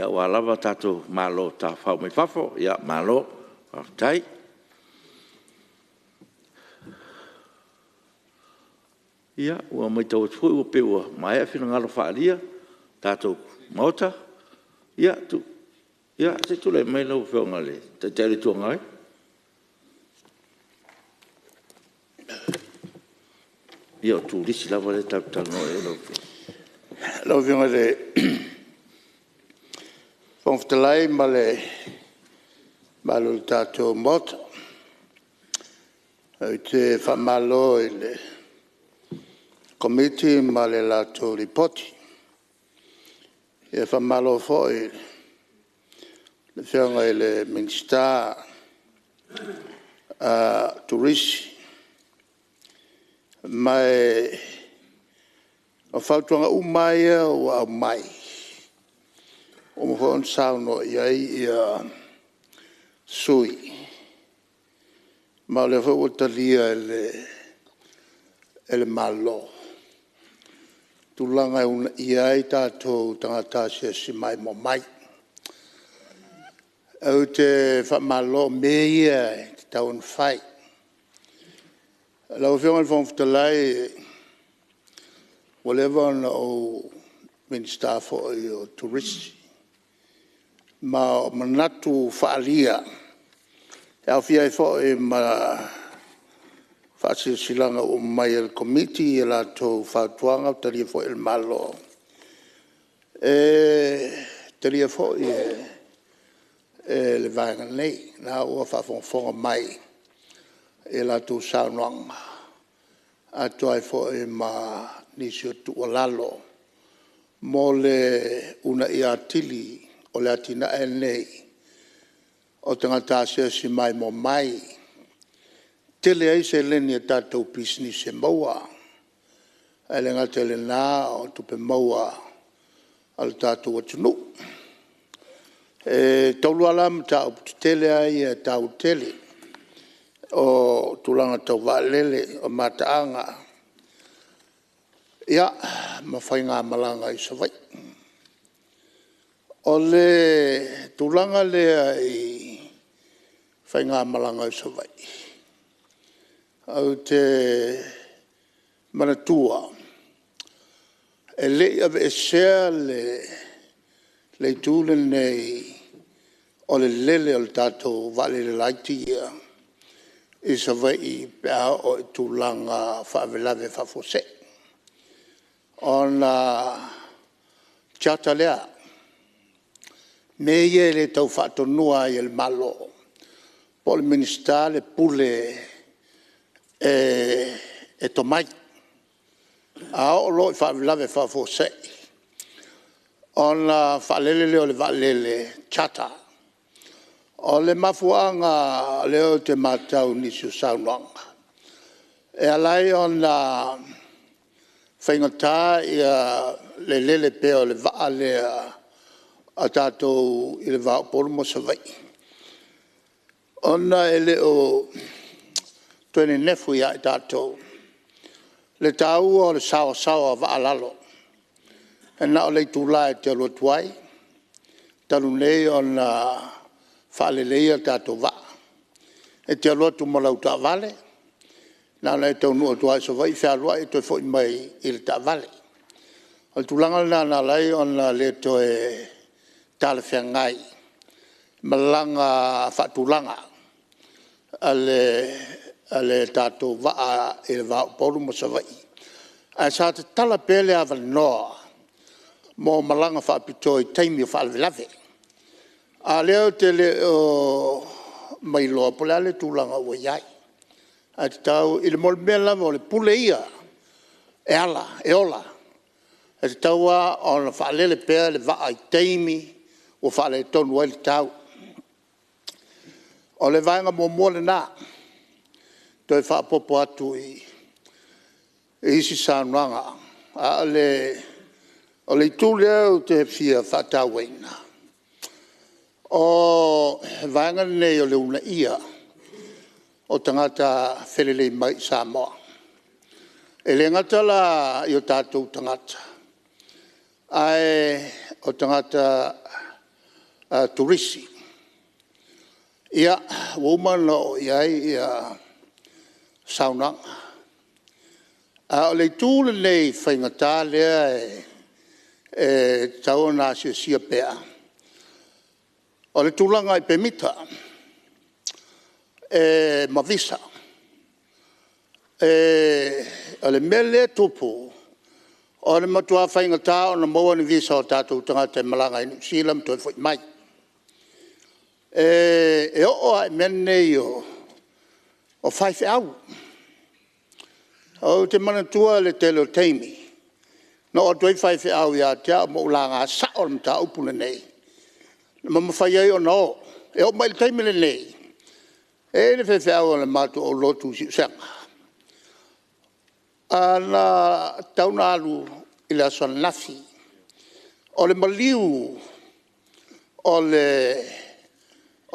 aua lava tatou malo tafafao mai fafo. Malo faafetai. Ia, ua matau atu foi pei ua maea finagalo faaalia o le tatou Maota. Ia, se i tulai mai lau Afioga i le Taitai o le Itu Agai. Ia o turisi lava lea tatou te talanoa i ai lau Afioga. Lau Afioga i le Fofoga Fetalai ma le mamalu o le tatou Maota, ou te faamalo i le Komiti ma le latou Lipoti. E faamalo foi i le Afioga i le Minisita o Turisi. Ma o fautuaga uma lava ia ua aumai, ua uma foi ona saunoa i ai sui usufono, ma o lea foi ua talia e le Malo tulaga e uunaia ai tatou tagata asiasi maimoa mai. Ou te faamalo o mea ia e tatau ona fai. Lau Afioga i le Fofoga Fetalai, ua leva ona ou Minisita foi o Turisi. Ma o manatu faaalia e aofia ai foi ma faasilasilaga ua aumai e le Komiti i latou fautuaga ua talia foi e le Malo, e talia foi e le Vaega nei. O lena ua faafogafoga mai i a latou saunoaga atoa ai foi ma nisi o tuualalo mo le uunaia atili o le atinae lenei o tagata asiasi maimoa mai. E tele ai seleni a tatou pisinisi e maua, ae le gata i lena o tupe maua a le tatou atunuu. E taulu lava la mataupu tetele lava ia e taua tele, o tulaga tau vaalele, o mataaga ia ma faigamalaga i Savaii. O le tulaga lea i faigamalaga i Savaii, ou te manatua e le i aveesea le itu lenei o le lele o le tatou vaalele laiti ia i Savaii pe a oo i tulaga o faalavelave faafuasei, ona charter lea. Mea ia e le tau faatonuina ai e le Malo po o le Minisita le pule e tomai. A oo loa i faalavelave faafuasei ona faalele lea o le vaalele charter. O le mafuaaga lea ou te matau i nisi o saunoaga e ala ai ona faigata le lele pea o le vaa lea a tatou i le va o Upolu ma Savaii, ona e le o toe nenefu ia i tatou le taua o le saoasaoa o vaa a lalo. E na o le itula e te alu atu ai, talu nei ona faaleleia tatou vaa. E te alu atu ma lau taavale, na ona e taunuu atu lava i Savaii fealuai e toe foi mai i le taavale. O le tulaga lena na ala ai ona le toe talafeagai malaga faatulaga a le tatou vaa i le va o Upolu ma Savaii, ae sa tatala pea le avanoa mo malaga faapitoa i taimi o faalavelave. A o lea ou te le o mailoa po o le a le tulaga ua i ai, ae tatau i le mea lava o le pule ia e ala, e ola. E tatau lava ona faalele pea le vaa i taimi ua faaletonu ai le tau. O le vaega muamua lena, toe faaopoopo atu i isi saunoaga. A o le itu lea ou te fia faatauaina, o le vaega lenei o le uunaia o tagata felelei mai i Samoa. E le gata la i o tatou tagata, ae o tagata turisi. Ia, ua uma ona oo i ai saunoaga, a o le itu lenei faigata lea e tatau ona asiasia pea, o le tulaga i pemita ma visa. O le mea lea e tupu, o le matua faigata ona maua ni visa o tatou tagata e malaga ai i Niu Sila ma toe foi mai. E oo lava i mea nei o faifeau. Ou te manatua le tele o taimi na oo atu ai faifeau ia te au ma ou laga sao le mataupu lenei ma mafai ai ona o. E oo mai i le taimi lenei, e i ai le faifeau o le matou aulotu i Siusega, na tatau ona alu i le aso ananafi. O le maliu o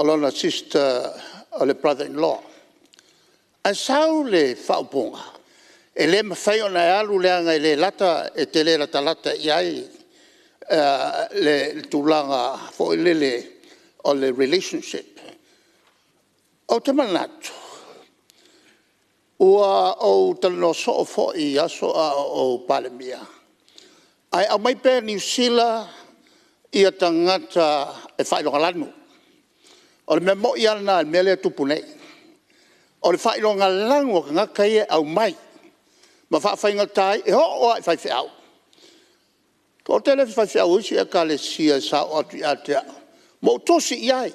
lona sister o le brother in law, ae sau le faaupuga, e le mafai ona e alu leaga e te le latalata i ai le tulaga foi lele o le relationship. Ou te manatu, ua ou talanoa soo foi i aso a o ou Palemia Ae aumai pea e Niu Sila tagata e faailogalanu. O le mea moi lava lena i le mea lea e tupu nei, o le faailogalanu o tagata ia e aumai ma faafaigata ai, e oo lava i faifeau. E toatele faifeau o isi Ekalesia sa oo atu ia te au ma ou tusi i ai. O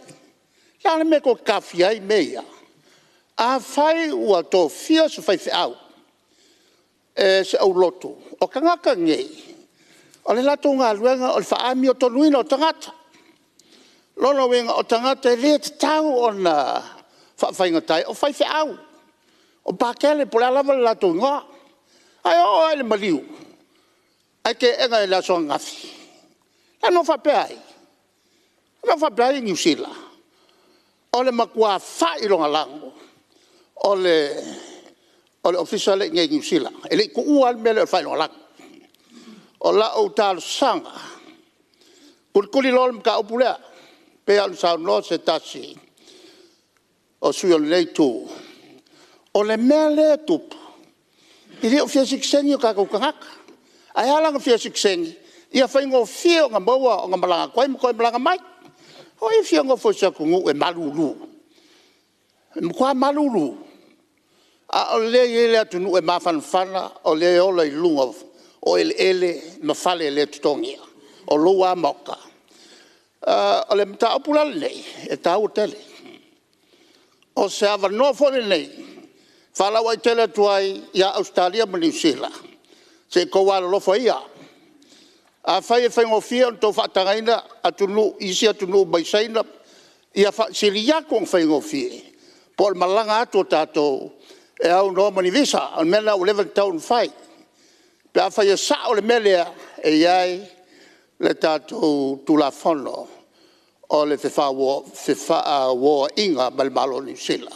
le a le mea tou te taofia ai mea ia? Afai ua tofia se faifeau e se aulotu, o tagata nei o le latou galuega o le faaamiotonuina o tagata. O lona uiga o tagata e le tatau ona faafaigata o faifeau, o Pakele po o le a lava le latou igoa. Ae oo lava i le maliu ae teena i le aso ananafi. O le a le mea ua faapea ai? O le mea ua faapea ai Niu Sila? O le matua faailogalanu o le Ofisa lea i inei i Niu Sila. E le i tuua lava le mea lea o le faailogalanu. O lau talosaga, tulituli loa le mataupu lea, pei lava ona saunoa se tasi o sui usufono o lenei itu, o le mea lea e tupu, e le o fia sitiseni o tatou tagata. Ae ala ona fia sitiseni, ia faigofie ona maua ona malaga atu ai ma toe malaga mai. O ai e fia nofo i se atunuu e malulu? E matua malulu, a o lea e i ai le atunuu e mafanafana o lea e ola i luga o eleele ma fale le totogia, o lou lava maota. O le mataupu la lenei e taua tele. O se avanoa foi lenei e faalauaitele atu ai ia Ausetalia ma Niu Sila, se i outou alolofa ia, afai e faigofie ona outou faatagaina atunuu i isi atunuu mai Saina, ia sili atu ona faigofie po o le malaga atu o tatou e aunoa ma ni visa. O le mea lena ua leva ona tatau ona fai pe afai e sao le mea lea e i ai le tatou Tulafono o le Fefaauoaiga ma le Malo o Niu Sila.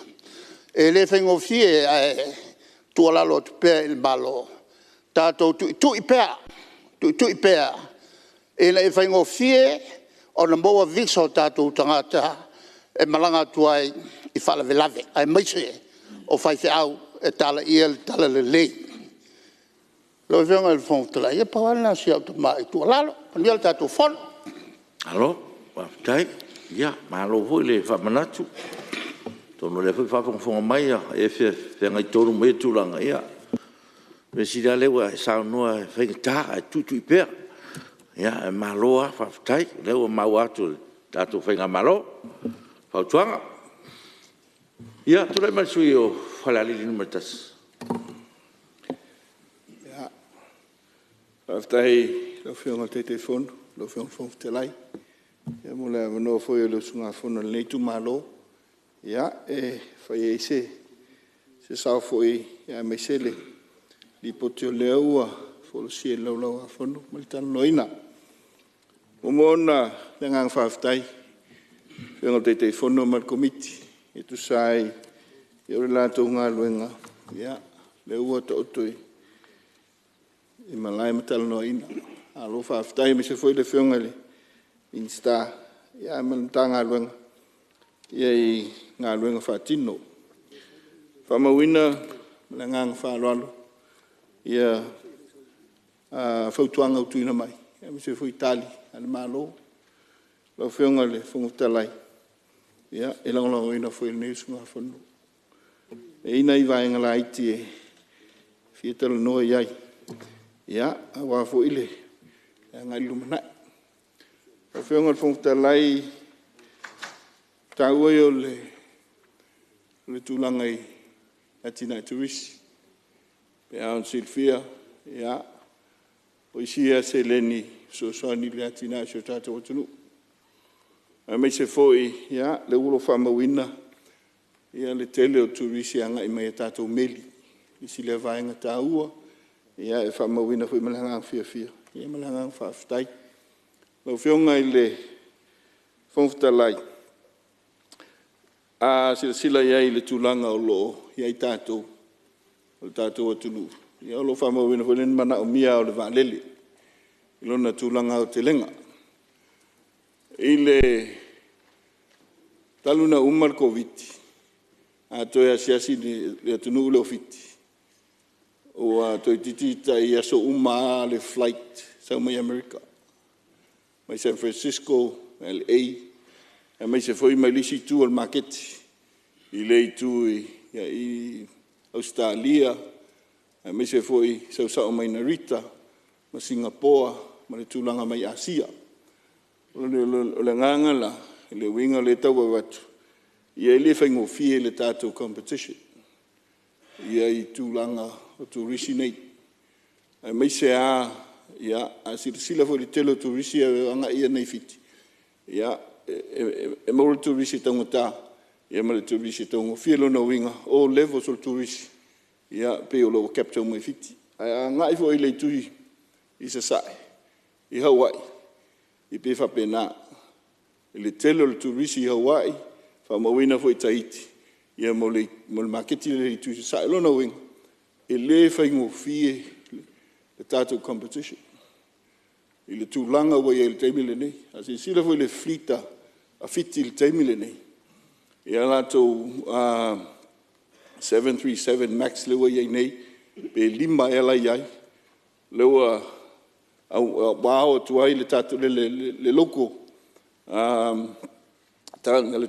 E le faigofie ae tuualalo atu pea i le Malo, tatou tuitui pea, tuitui pea ina ia faigofie ona maua visa o tatou tagata e malaga atu ai i faalavelave aemaise o faifeau e talaiina le talalelei. Lau Afioga i le Fofoga Fetalai, ia pau lava lena o si au tamai tuualalo. Manuia le tatou Fono. Malo faafetai. Ia malo foi le faamanatu. Atonu o lea foi e faafogafoga mai e e feagai tonu ma ia tulaga, ia o le mea sili lava lea ua e saunoa e faigata ae tuitui pea. Ia ae malo lava faafetai o lea ua maua atu e le tatou faigamalo fautuaga. Ia tulai mai le sui usufono mo Falealili 1. Faafetai i lau Afioga i le Taitaifono lau Afioga i le Fofoga Fetalai mo le avanoa foi o le usugafono a lenei Itumalo e fai ai se sao foi aemaise le Lipoti o lea ua folasia i le Laulau-a-Fono mo le talanoaina. E muamua ona le agaga faafetai i lau Afioga i le Taitaifono ma le Komiti e tusa ai o le latou galuega lea ua taoto i malae ma talanoaina. Malo faafetai aemaise foi le Afioga i le Minisita ma le Matagaluega i galuega faatino. E faamauina ma le agaga faaaloalo fautuaga ua tuuina mai aemaise foi Tali a le Malo. Lau Afioga i le Fofoga Fetalai, e lagolagoina foi e lenei usugafono. E i ai nai vaega laiti e fia talanoa i ai aua foi le agai i le lumanai. Lau Afioga i le Fofoga Fetalai, o le taua ia o le tulaga i atinae turisi. E pei lava ona silafia o isi ia seleni e fesoasoani i le atinae o si o tatou atunuu, aemaise foi o lea ua faamauina le tele o turisi e agai mai i tatou meli. O le isi lea vaega taua e faamauina foi ma le agaga fiafia ma le agaga faafetai. Lau Afioga i le Fofoga Fetalai, a silasila i ai i le tulaga o lo o i ai tatou, o le tatou atunuu, o lo o faamauina foi le manaomia o le vaalele i lona tulaga aotelega. Talu ona uma le Koviti, a toe asiasi i le atunuu lea o Fiti, ua toeitiiti tai aso uma lava le flight. Sau mai Amerika, mai San Francisco, LA aemaise foi mai le isi itu o le maketi i le itu i Ausetalia aemaise foi sau sao mai Narita ma Sigapoa ma le tulaga mai Asia. O le agaga la, o le uiga lea e tau avatu, e le faigofie le tatou competition i tulaga o Turisi nei, aemaise lava a silasila foi i le tele o Turisi e agai nei i Fiti, e maua le Turisi e taugata ma le Turisi e taugofie. O lona uiga o levels o Turisi e pei o lo o capture uma e Fiti. Ae a agai foi i le itu i Sasae i Hawaii, e pei e faapena i le tele o Turisi i Hawaii, faamauina foi i Tahiti ma le maketi lea i le itu i Sasae. O lona uiga e le faigofie le tatou competition i le tulaga ua i ai i le taimi lenei. A silasila foi i le fleet a Fiti i le taimi lenei i a latou 737 Max lea ua i ai nei, pe 5 ea la e i ai, lea ua ao atu ai le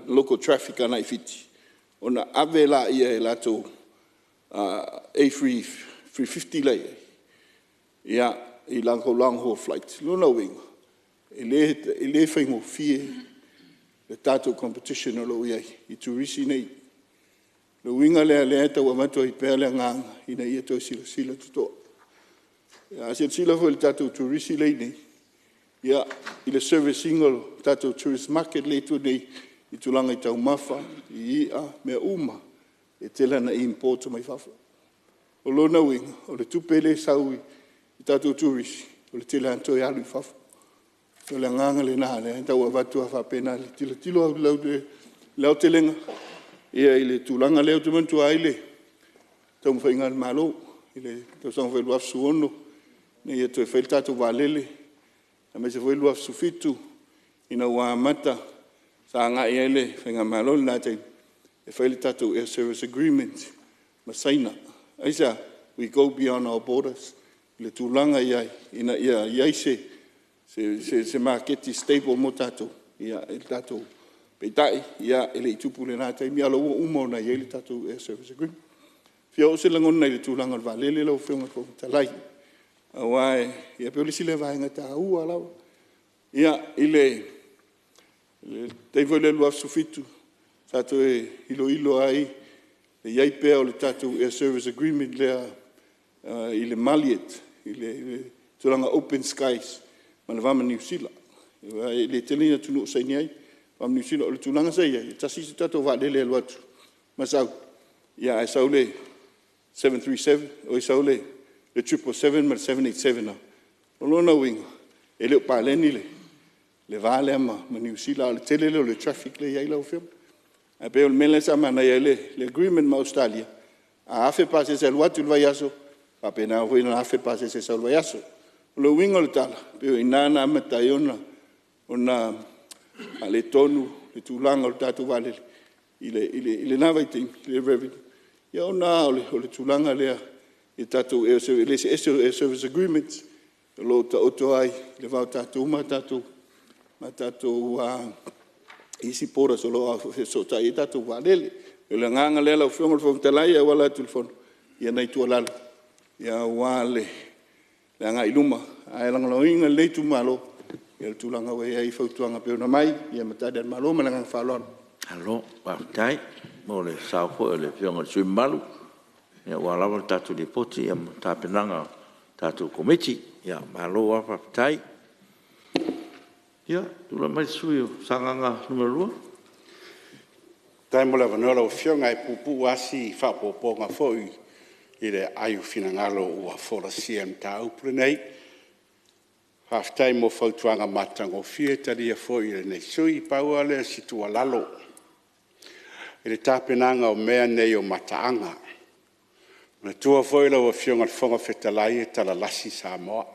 local traffic agai Fiti ona ave lea e latou A350 la e i ai i latou long haul flights. O lona uiga e le faigofie le tatou competition o lo o i ai i Turisi nei. O le uiga lea o lea e tau avatu ai pea le agaga ina ia toe silasila totoa. A silasila foi i le tatou Turisi lea e i inei i le service ina o le tatou tourist market lea e i tua nei i tulaga i taumafa, i i'a, mea uma e tele lava ina import mai fafo. O lona uiga o le tupe lea e sau i tatou Turisi o le tele lava ina toe alu i fafo. O le agaga lena o lea e tau avatu ai faapena e tilotilo i le aotelega i le tulaga lea. Ou te manatua ai le taumafaiga a le Malo i le tausaga foi 2016 ina ia toe fai le tatou vaalele aemaise foi le 2017 ina ua amata sa agai ai le Faigamalo i lena taimi e fai le tatou Air Service Agreement ma Saina. Aisea? We go beyond our borders i le tulaga i ai ina ia i ai se maketi stable mo tatou i le tatou… Peitai e le i tupu i lena taimi a o la ua uma ona i ai le tatou Air Service Agreement. E fia oo se lagona i le tulaga o le vaalele lau Afioga i le Fofoga Fetalai, aua e pei o le isi lea vaega e taua lava. I le taimi foi lea i le 2017 sa toe iloilo ai le i ai pea o le tatou Air Service Agreement lea i le Maliot i le tulaga open skies ma le va ma Niu Sila aua e le tele ni atunuu o saini ai, le va ma Niu Sila. O le tulaga sa i ai, e tasi se tatou vaalele e alu atu ma sau, ae sau le 777 le 777 ma le 787 lava. O lona uiga e le o paleni le va lea ma Niu Sila a o le tele lea o le traffic lea e i ai lau Afioga. Ae pei o le mea lea sa manaia ai le agreement ma Ausetalia, a 1,000 pasese e alu atu i le vaiaso, e faapena foi ona 1,000 pasese e sau i le vaiaso. O le uiga o le tala, pei o i ina na amata ai ona faaletonu le tulaga o le tatou vaalele i lena vaitaimi i le revenue ona o le tulaga lea i le eseese o Air Service Agreements o lo o taoto ai le va o tatou ma tatou isi borders o lo o fesootai i ai tatou vaalele. O le agaga lea lau Afioga i le Fofoga Fetalai e auala atu i le Fono, ia o nai tuualalo aua le agai i luma ae lagolagoina e lenei Itumalo le tulaga ua i ai fautuaga e pei ona aumai ma Tali a le Malo ma le agaga faaaloalo. Malo faafetai mo le sao foi o le Afioga i le sui usufono mamalu aua lava le tatou Lipoti ma tapenaga a le tatou Komiti. Malo lava faafetai. Ia tulai mai le sui usufono mo Sagaga 2. Faafetai mo le avanoa lau Afioga. E puupuu lava si faaopoopoga foi i le aai o finagalo ua folasia i le mataupu lenei. Faafetai mo fautuaga matagofie, e talia foi e lenei sui usufono. Pau lava lea o si tuualalo i le tapenaga o mea nei o mataaga. Manatua foi lau Afioga i le Fofoga Fetalai e talalasi Samoa.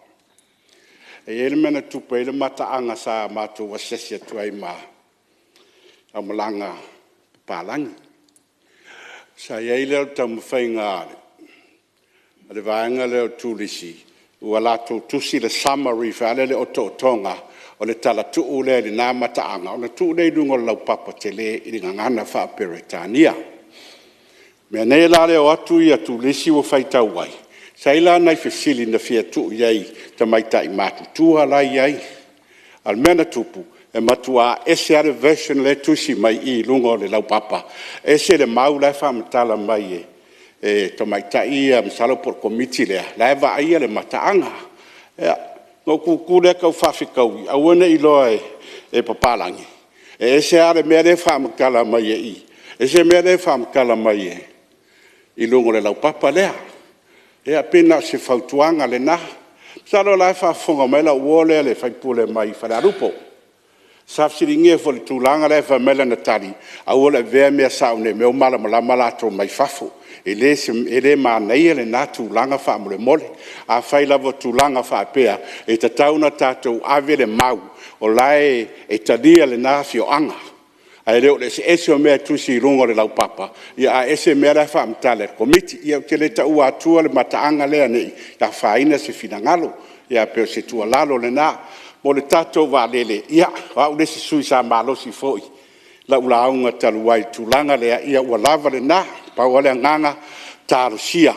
E i ai le mea na tupu ai le mataaga sa matou asiasi atu ai ma aumalaga papalagi. Sa i ai lea o le taumafaiga a le vaega lea o le Turisi ua latou tusi le summary foi lea o le otootoga o le talatuu lea i lena mataaga ona tuu lea i luga o le laupapa tele i le Gagana Faa-Peretania. Meaane la le o atu turisi ua faitau ai, sa i ai la nai fesili na fia tuu i ai i tamaitai matutua la e i ai. A o le mea na tupu, e matua ese lava le version lea e tusi mai i luga o le laupapa, ese le mau la e faamatala mai e tamaitai ia masalo po o le Komiti lea la e vaaia le mataaga. Ia, ona ou tutu lea tau faafetaui aua ne i iloa e papalagi, e ese lava le mea lea e faamatala mai i i, ese le mea lea e faamatala mai i luga o le laupapa lea. Ia pei na o se fautuaga lena. Masalo o la e faafofoga mai lau uo lea le sui usufono mai Falealupo. Sa fesiligia foi i le tulaga lea ae fai mai lana tali, aua le avea mea sao ne i mea ua malamalama latou mai fafo. E le manaia lena tulaga faamolemole. Afai lava o tulaga faapea, e tatau ona tatou ave le mau o la e talia e lena afioaga, ae le o le eseese o mea e tusi i luga o le laupapa ae ese mea la e faamatala e le Komiti. Ia ou te le taua atua le mataaga lea ne i afaina se finagalo, ae pei o se tuualalo lena. Mo le tatou vaalele, ia o au le isi sui usufono sa malosi foi i lau lauga talu ai i le tulaga lea, ia ua lava lena. Pau lava le agaga, talosia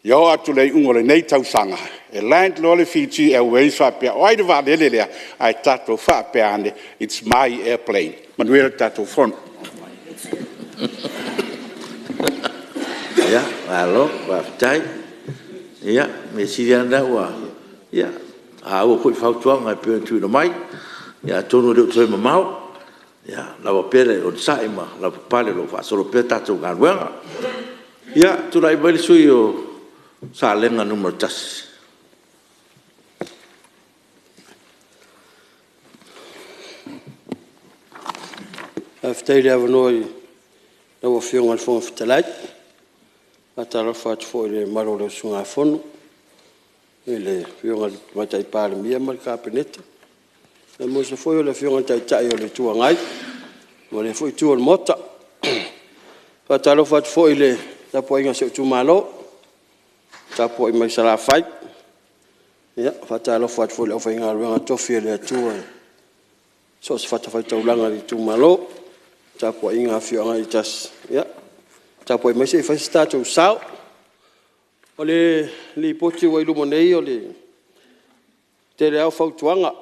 ia oo atu i le iuga o lenei tausaga e land loa le Fiji Airways faapea, o ai le vaalele lea? Ae tatou faapea ane, its my airplane. Manuia le tatou Fono. Malo faafetai. Ia, o le mea sili lava lena ua taua foi fautuaga e pei ona tuuina mai. Ia atonu e le o toe mamao, ia lava pea le onosai ma lavapapale o lo o faasolo pea le tatou galuega. Ia, tulai mai le sui usufono mo Salega 1. Faafetai i le avanoa i lau Afioga i le Fofoga Fetalai. E faatalofa atu foi i le mamalu o le usugafono i le Afioga i le Tamaitai Palemia ma le Kapeneta, aemaise foi o le Afioga i le Taitai o le Itu Agai ma lea foi Itu o le Maota. E faatalofa atu foi i le tapuaiga a si ou Itumalo o tapuai mai Salafai. E faatalofa atu foi i le aufaigaluega totofi a le Atua i so o se fatafaitaulaga i le Itumalo, tapuaiga a afioaga taitasi, ia tapuai mai se i fai so tatou sao. O le Lipoti ua i luma nei o le tele lava o fautuaga.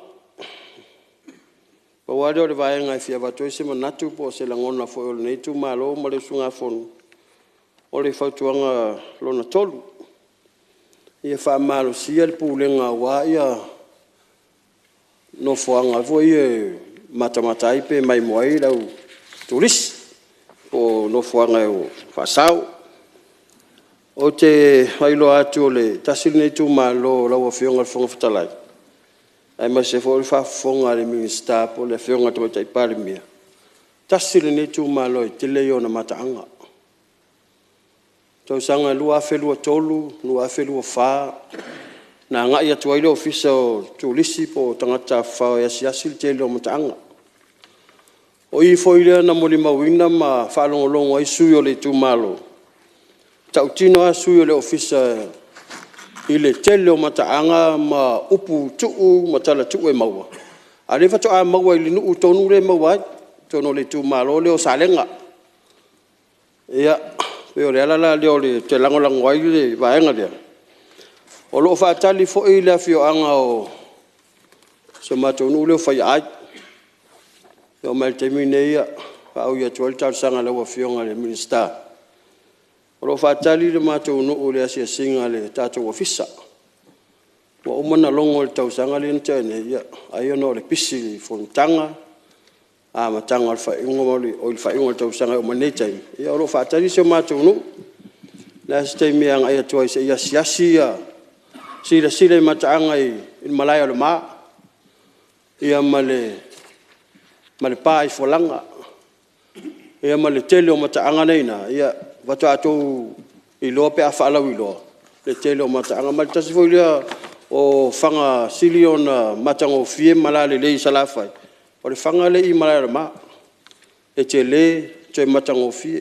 Pau lava lea o le vaega e fia avatu ai se manatu po o se lagona foi o lenei Itumalo ma le usugafono, o le fautuaga lona 3, ia faamalosia le pulega aua nofoaga foi ia e matamata ai pe maimoa ai le au turisi po o nofoaga e faasao. Ou te faailoa atu o le tasi lenei Itumalo lau Afioga i le Fofoga Fetalai aemaise foi o le faafofoga a le Minisita po o le Afioga i le Tamaitai Palemia, tasi lenei Itumalo e tele ia ona mataaga. O le tausaga 2023, 2024 na agai atu ai le Ofisa o Turisi po o Tagata Tafafao e asiasi le tele o mataaga. O i foi lea na molimauina ma faalogologo ai sui usufono o le Itumalo, e tautino lava sui o le Ofisa i le tele o mataaga ma upu tuu ma tala tuu e maua, a o lea faatoa maua i le nuu tonu lea e maua ai i totonu o le itumalo lea o Salega. Ia, pei o le ala la lea ou te lagolago ai le vaega lea. O lo o faatali foi le afioaga o si o matou nuu lea o Faiaai. E oo mai lava i le taimi lenei e faaui atu ai le talosaga i lau Afioga i le Minisita, o lo o faatali le matou nuu i le asiasiga a le tatou Ofisa. Ua uma ona logo i le tausaga lea na tea nei, ai ona o le pisi i fonotaga, amataga o le faaiuga o le tausaga e oo mai lenei taimi, ia o lo o faatali si o matou nuu. O le a se taimi e agai atu ai se i asiasi silasila i mataaga i le Malae o le Ma ma le pa i Folaga ma le tele o mataaga la e i ina, ia faatoa outou iloa pe a faalauiloa le tele o mataaga. Ma o le tasi foi lea o fana sili ona matagofie ma lalelei i Salafai, o le fana lea e i le Malae o le Ma, e tele ma toe matagofie.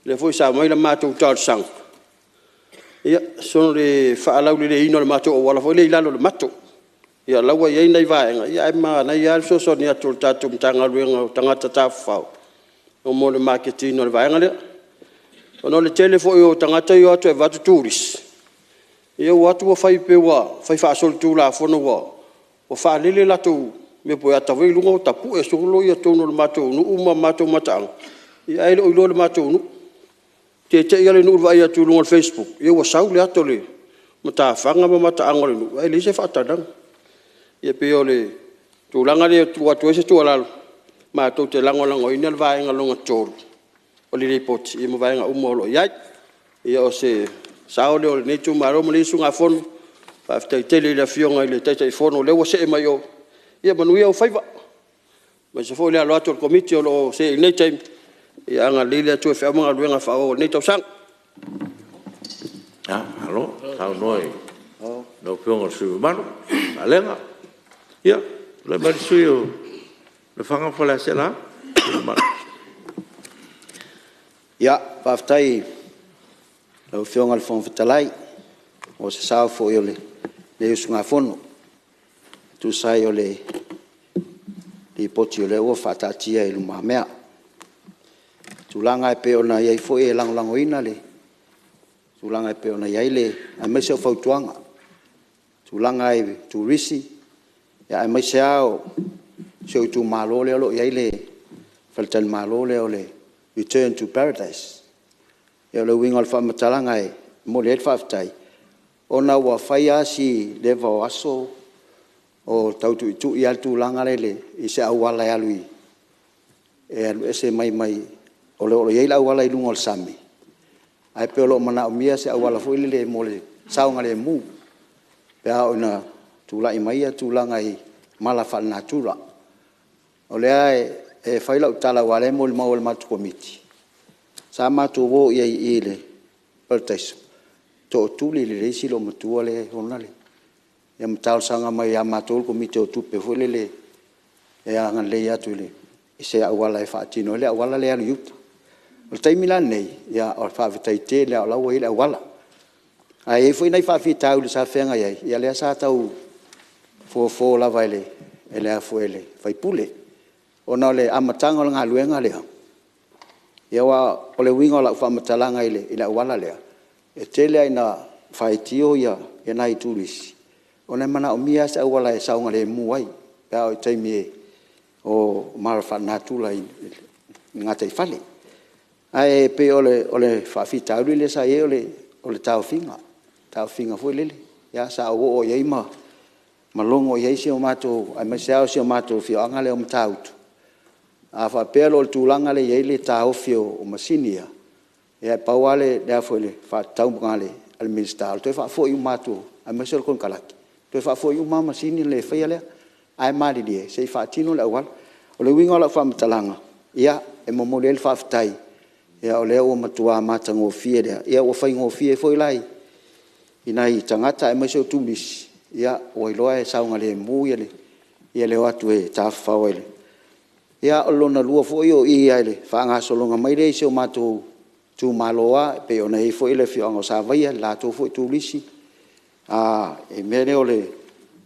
O lea foi sa aumai la matou talosaga So o le faalauleleiina o le matou auala foi lea i lalo o le mato. Ia la ua i ai nai vaega ae manaia lava le fesoasoani atu o le tatou Matagaluega o Tagata Tafafao mo le maketiina o le vaega lea. Ona o le tele foi o tagata ia e o atu e avatu turisi, ia ua o atu ua fai pei ua fai faasolitulafono ua faalele latou mea po o ata foi lea i luga ua tapue solo totonu o le matou nuu ma matou mataaga ae le o iloa e le matou nuu. E te'i lava le nuu i le vaai atu i luga o le facebook ua sau le ata o le matafaga ma mataaga o le nuu ae leai se faatalaga. Ia pei o le tulaga lea e tuu atu ai se tuualalo, matou te lagolagoina le vaega lona tolu o le Lipoti ma vaega uma o lo o i ai. Ia o se sao lea o lenei itumalo ma lenei usugafono. Faafetai tele i le Afioga i le Taitaifono o lea ua see mai i o, ia manuia ou faiva aemaise foi le alo atu o le Komiti o lo o seei i lenei taimi. Ia agalelei le Atua i feau ma galuega faaauau o lenei tausaga. Malo saunoa i lau Afioga i le sui usufono mamalu Salega. Ia, tulai mai le sui usufono mo Lefaga ma Faleaseela. Ia, faafetai i lau Afioga i le Fofoga Fetalai mo se sao foi o lenei usugafono e tusa ai o le Lipoti o lea ua faataatia i lumamea. I tulaga e pei ona i ai foi e lagolagoina le tulaga e pei ona i ai le… aemaise o fautuaga i tulaga i turisi aemaise lava o si ou itumalo lea o lo o i ai le faletalimalo lea o le Return to Paradise. O le uiga o le faamatalaga e momoli ai le faafetai, ona ua fai lava si leva o aso o tau tuitui lava le tulaga lea i se auala e alu e alu ese mai o lo o i ai le auala i luga o le sami, ae pei o lo o manaomia se auala foi lele mo le saogalemu pe a oo ina tulai mai tulaga i mala faalenatura. O lea e fai lau tala aua o lea e molimau e le matou Komiti, sa matou o i ai i i le Parataiso, tootuli e le isi loomatua lea e ona le… ia ma talosaga mai ia matou le Komiti o Tupe foi lele e agalelei atu i se auala e faatino ai le auala lea e alu i uta. O le taimi la lenei, faafetai tele lava o la e ua i ai le auala. Ae i ai foi nai faafitauli sa feagai ai, ia lea sa tau fofo lava e le sui usufono. Ona o le amataga o le galuega lea, aua o le uiga o lau faamatalaga i le auala lea, e tele lava ina faitio nai turisi ona e manaomia lava se auala e saogalemu ai pe a oo i taimi o mala faalenatura i le gataifale. Ae pei o le faafitauli lea sa i ai o le taofiga, taofiga foi lele. Sa ou oo i ai ma logo i ai si o matou… aemaise lava si o matou afioaga lea o Matautu, a faapea la o le tulaga lea e i ai le taofi o masini ia, ia e pau lava le faatatauga a le Minisita, o le toe faafoi uma atu aemaise o le konekarate, toe faafoi uma lava masini ona le faia lea, ae malilie se i faatino le auala. O le uiga o lau faamatalaga, ia e momoli ai le faafetai o lea ua matua matagofie, ua faigofie foi la i nai tagata aemaise o turisi, ua iloa e saogalemu le o atu e tafafao. Ia o lona lua foi o i lava i le faagasologa mai lea i si o matou itumalo lava pei ona i ai foi le afioaga o Savaia i le latou foi turisi i le mea lea o le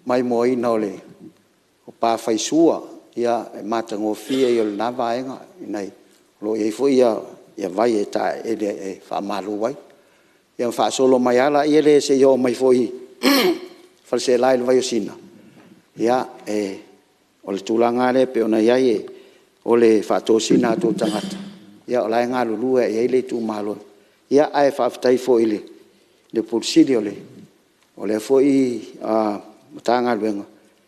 maimoaina o pa faisua, o le matagofie ia o lena vaega, o lo o i ai foi vai e taeele e faamalu ai. Ia ona faasolo mai lava lea seia oo mai foi i Faleaseela i le Vaiosina, ia, o le tulaga lava lea pei ona i ai o le faatosina atu o tagata, o la e galulue lava i ai le itumalo. Ae faafetai foi i le Ofisa Sili o lea foi Matagaluega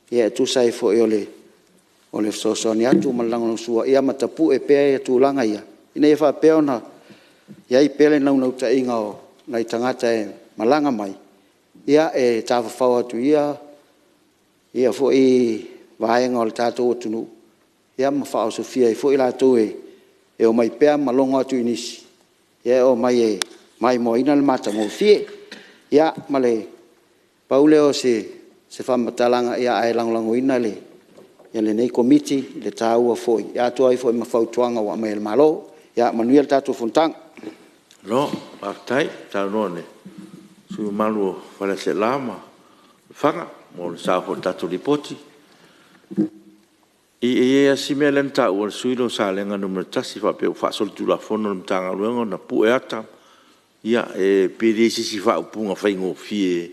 e tusa ai foi o le fesoasoani atu ma le lagolagosua ma tapue pea tulaga ia, ina ia faapea ona i ai pea le naunautaiga o nai tagata e malaga mai, e tafafao atu i ia foi vaega o le tatou atunuu ma faaosofia ai foi latou e omai pea ma logo atu i nisi e omai e maimoaina le matagofie. Ia ma le pau lea o se faamatalaga, ae lagolagoina e lenei Komiti le taua foi, atoa ai foi ma fautuaga ua aumai e le Malo. Ia manuia le tatou fonotaga. Malo faafetai saunoa sui usufono mamalu o Faleaseela ma Lefaga mo le sao foi i le tatou Lipoti. E i ai lava si mea lea na taua e le sui usufono lea o Salega 1 faapea ua faasolitulafono e le Matagaluega ona pue ata, ia e pe leai se isi faaupuga faigofie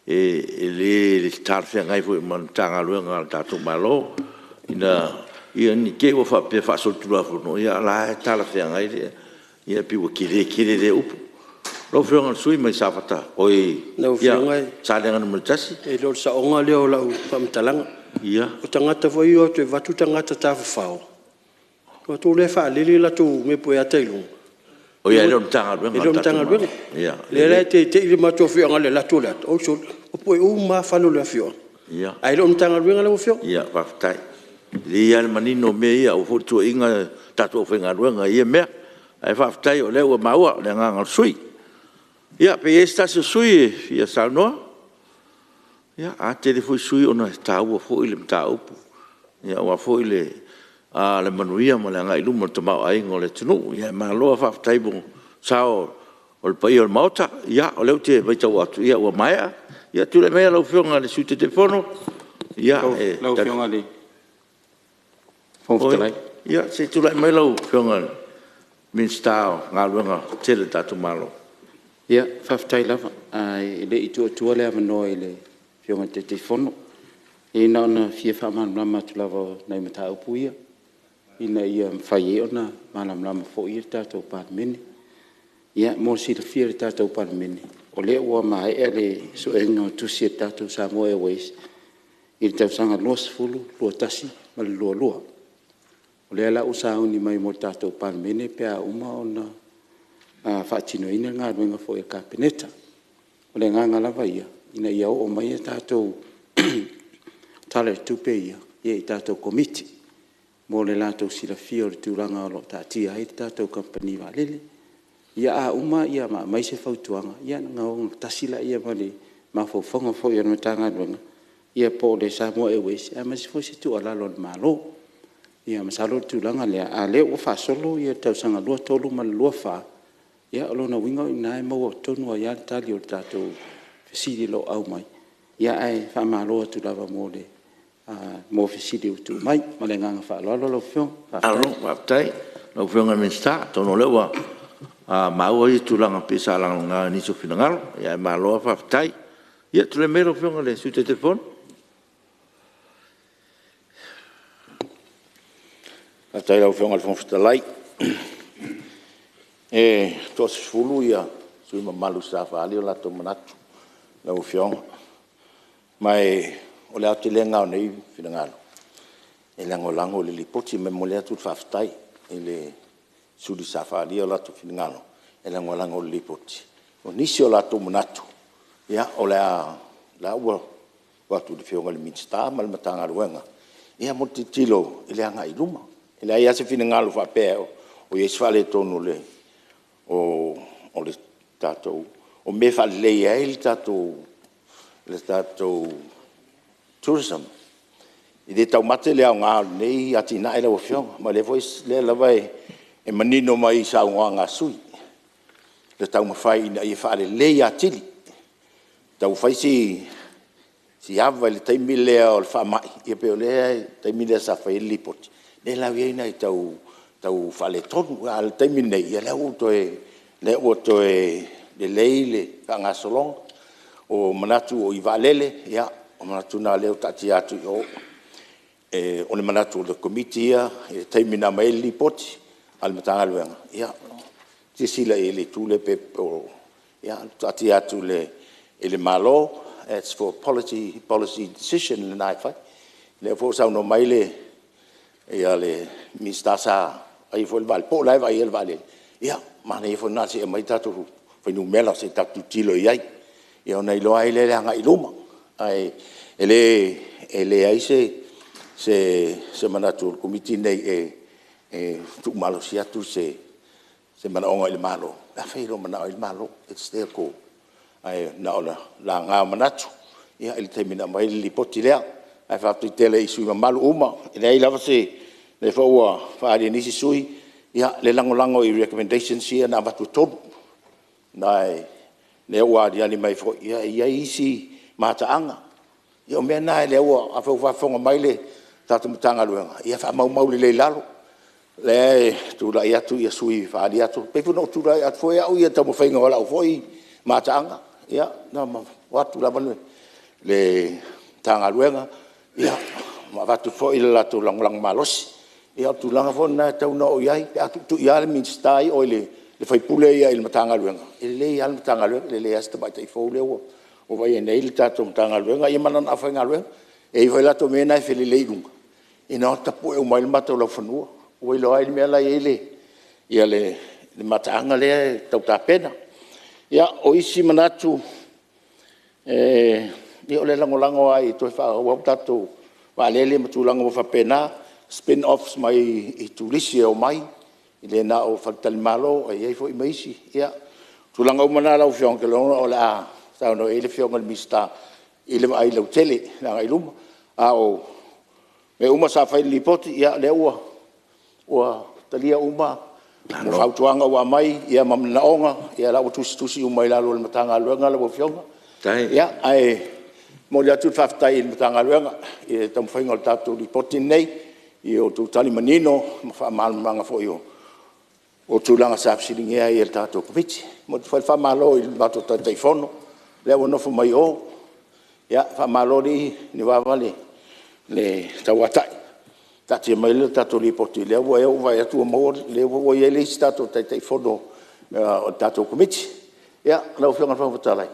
e le talafeagai foi ma le Matagaluega a le tatou Malo ina ne i te i ua faapea e faasolitulafono a o la e talafeagai le… Pei ua tele tele lea upu. Lau Afioga i le sui usufono mo Lau Afioga Salega 1. E le o le saoga lea o lau faamatalaga. O tagata foi ia e o atu e vaeatu tagata tafafao, o latou la e faalele latou mea e pue ata i luga. Oi ae le o le Matagaluega a E le o le Matagaluega. Lea la e teitei le matou afioaga i le alu atu o le ata, oi sole, ua pue uma lava fale o le afioaga ae le o le Matagaluega lau Afioga. Ia faafetai. E lelei lava le manino o mea ia aua foi le tuuaiina le tatou aufaigaluega i ia mea. Ae faafetai o lea ua maua le agaga o le sui usufono. Ia pe i ai se tasi o sui usufono e fia saunoa. Ia, a tele foi sui usufono ona e taua foi le mataupu aua foi le manuia ma le agai i luma o le tamaoaiga o le atunuu. Ia malo lava faafetai mo sao o le paia o le Maota. Ia o lea ou te maitau atu ua maea. Ia tulai maia lau Afioga i le Sui Taitaifono e Lau Afioga i le Fofoga Fetalai… Ia se i tulai mai lau Afioga i le Minisita o Galuega Tetele a le tatou Malo. Ia, faafetai lava. Ae le i tuu atua le avanoa i le Afioga i le Taitaifono, ia na ona fia faamalamalama atu lava o nai mataupu ia ina ia mafai ai ona malamalama foi le tatou Palemene. Ia mo le silafia e le tatou Palemene, o lea ua maea le sueina o tusi a le tatou Samoa Airways i le tausaga 20, 21 ma le 22. O lea la ua sauni mai mo le tatou Palemene pe a uma ona faatinoina le galuega foi a le Kapeneta. O le agaga lava ia ina ia oo mai a tatou Tala o le Tupe ia i tatou Komiti mo le latou silafia o le tulaga o lo o taatia ai le tatou Kamupani Vaalele. Ia a uma ma aumai se fautuaga ia ona ogatasi lea ma le mafaufauga foi o le Matagaluega ia po o le Samoa Airways aemaise foi se tuualalo a le Malo. Ia masalo o le tulaga lea, a o lea ua faasolo le tausaga 23 ma le 24, ia o lona uiga o i ina e maua tonu ai lava le tali o le tatou fesili o lo o aumai. Ae faamalo atu lava mo fesili ua tuu mai. Ma le agaga faaaloalo lau Afioga. Faafetai. Malo faafetai i lau Afioga i le Minisita. Atonu o lea ua maua ia tulaga pei sa lagalaga i nisi o finagalo. Ae malo lava faafetai. Ia tulai mai lau Afioga i le Sui Taitaifono. Faafetai i lau Afioga i le Fofoga Fetalai. E toa-10 sui usufono mamalu sa faaali o latou manatu lau Afioga, ma o le aotelega lava o nei finagalo e lagolago i le Lipoti. Ma e momoli atu le faafetai i sui usufono sa faaalia o latou finagalo e lagolago i le Lipoti. O nisi o latou manatu o la ua tuu atu i le Afioga i le Minisita ma le Matagaluega mo le tilotilo i le agai i luma. E leai lava se finagalo faapea o i ai se faaletonu o le tatou… o mea e faaleleia ai le tatou Tourism. E le taumate le aoga o lenei atinae lau Afioga, ma o lea lava e manino mai i saunoaga a sui usufono le taumafai ina ia faalelei atili. E tau fai si ava i le taimi lea o le faamai, ia pei o le taimi lea sa fai ai le Lipoti, lea la ua i ai nai tau faaletonu. A o le taimi lenei, o lea ua toe lelei le faagasologa. O manatu i vaalele, ia o manatu na o lea ua taatia atu i o. O le manatu o le Komiti ia i le taimi na aumai ai le Lipoti a le Matagaluega, ia silasila i ai i le itu lea pe o… Ia taatia atu i le Malo as for Policy Decision lena e fai. O lea foi ua saunoa mai le Minisita sa vaaia foi le vaalele, po o la e vaaia le vaalele, ia manaia foi lena se i aumai tatou fuainumera se i tatou tilotilo i ai, ia ona iloa ai lea i le agai i luma. Ae leai se manatu o le Komiti lenei e tuumalosi atu se manaoga i le Malo pe afai e le o manao i ai le Malo, it's their call. Ae na o le laga o manatu i le taimi na aumai ai le Lipoti lea. Ae faafetai tele i sui usufono mamalu uma, e leai lava se… o lea foi ua faaali e nisi sui usufono le lagolago i recommendations ia na avatu e 3. Ma lea ua aliali mai foi e i ai isi mataaga. Ia o mea na lea ua… Afai o faafofoga mai le tatou Matagaluega, ia faamaumau lelei i lalo, lea e tulai atu sui usufono e faaali atu, e pei foi ona ou tulai atu foi au ia i le taumafaiga o lau foi mataaga, ia na o atu lava le Matagaluega ma avatu foi le latou lagolago malosi. Ia o le tulaga foi lena e tatau ona oo i ai pe a tuitui lava le sui usufono ia i le Matagaluega, e lelei lava le Matagaluega, e lelei lava si tamaitai fou lea ua vaaia nei le tatou Matagaluega ia ma lana aufaigaluega. E i ai foi latou mea na e felelei i luga ina o atu tapue uma ai le matou laufanua, ua iloa ai le mea la e i ai le mataaga lea e tau tapena. Ia, o isi manatu, ia o le lagolago lava e toe faaauau tatou vaalele ma tulaga uma faapena, spin offs mai turisi e omai, e le na o faletalimalo ae i ai foi ma isi. Ia, o tulaga uma na lau Afioga ou te iloa o le a saunoa i ai le Afioga i le Minisita i le vaai lautele i le agai i luma. A o mea uma sa fai i le Lipoti, ia o lea ua talia uma fautuaga ua aumai ma manaoga, ia o la ua tusitusi uma i lalo e le Matagaluega lau Afioga. Ae momoli atu le faafetai i le Matagaluega i le taumafaiga o le tatou Lipoti lenei i a outou tali manino ma faamalamalamaga foi o tulaga sa fesiligia ai e le tatou Komiti. E momoli atu foi le faamalo i le matou Taitaifono lea ua nofo mai o, faamalo alii Niuava le tauatai, taatia mai le tatou Lipoti lea ua ou vaai atu ua maua, lea foi ua i ai le isi tatou Taitaifono o le tatou Komiti. Ia, lau Afioga i le Fofoga Fetalai,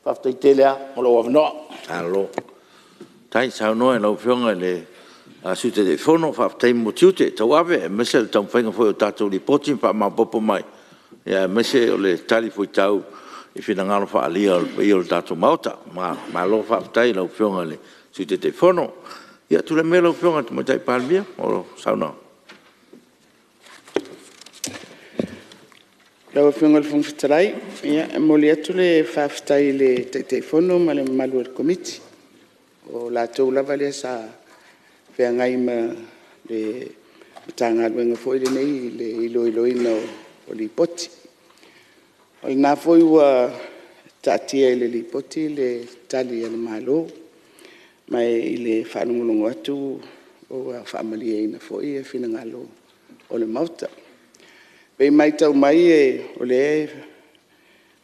faafetai tele lava mo lou avanoa. Malo faafetai saunoa i lau Afioga i le Sui Taitaifono, faafetai mo tiute tauave aemaise o le taumafaiga foi o tatou Lipoti ma faamaopoopo mai, aemaise o le talifuaitau i finagalo faaalia o le paia o le tatou Maota. Malo faafetai i lau Afioga i le Sui Taitaifono. Ia tulai mai lau Afioga i le Tamaitai Palemia mo lau saunoaga. Lau Afioga i le Fofoga Fetalai, e momoli atu le faafetai i le Taitaifono ma le mamalu o le Komiti, o latou lava lea sa feagai ma le Matagaluega foi lenei i le iloiloina o Lipoti. O lena foi ua taatia i le Lipoti le Tali a le Malo, ma i le faalogologo atu ua faamalieina foi finagalo o le Maota. E pei e matau mai o lea e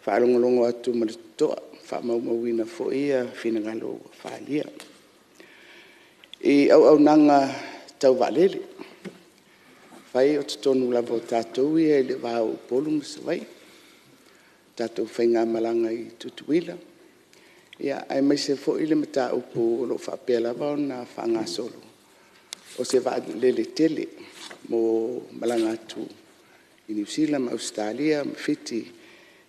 faalogologo atu ma le totoa, faamaumauina foi finagalo ua faaalia. I auaunaga tau vaalele, e fai o totonu lava o tatou ia i le va o Upolu ma Savaii, tatou faigamalaga i Tutuila, aemaise foi le mataupu o lo o faapea lava ona faagasolo, o se vaalele tele mo malaga atu i Niu Sila ma Ausetalia ma Fiti e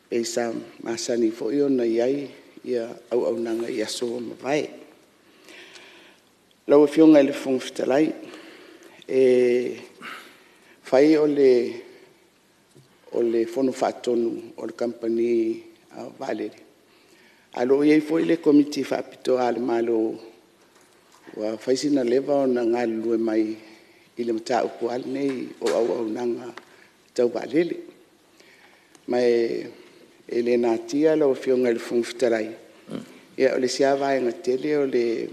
pei sa masani foi ona i ai auaunaga i aso ua mavae. Lau Afioga i le Fofoga Fetalai, e fai o le Fono Faatonu o le Kamupani Vaalele, ae o lo o i ai foi le Komiti Faapitoa a le Malo ua fai sina leva ona galulue mai i le mataupu lava lenei o auaunaga tau vaalele. Ma e le natia lau Afioga i le Fofoga Fetalai, o le isi lava vaega tele o le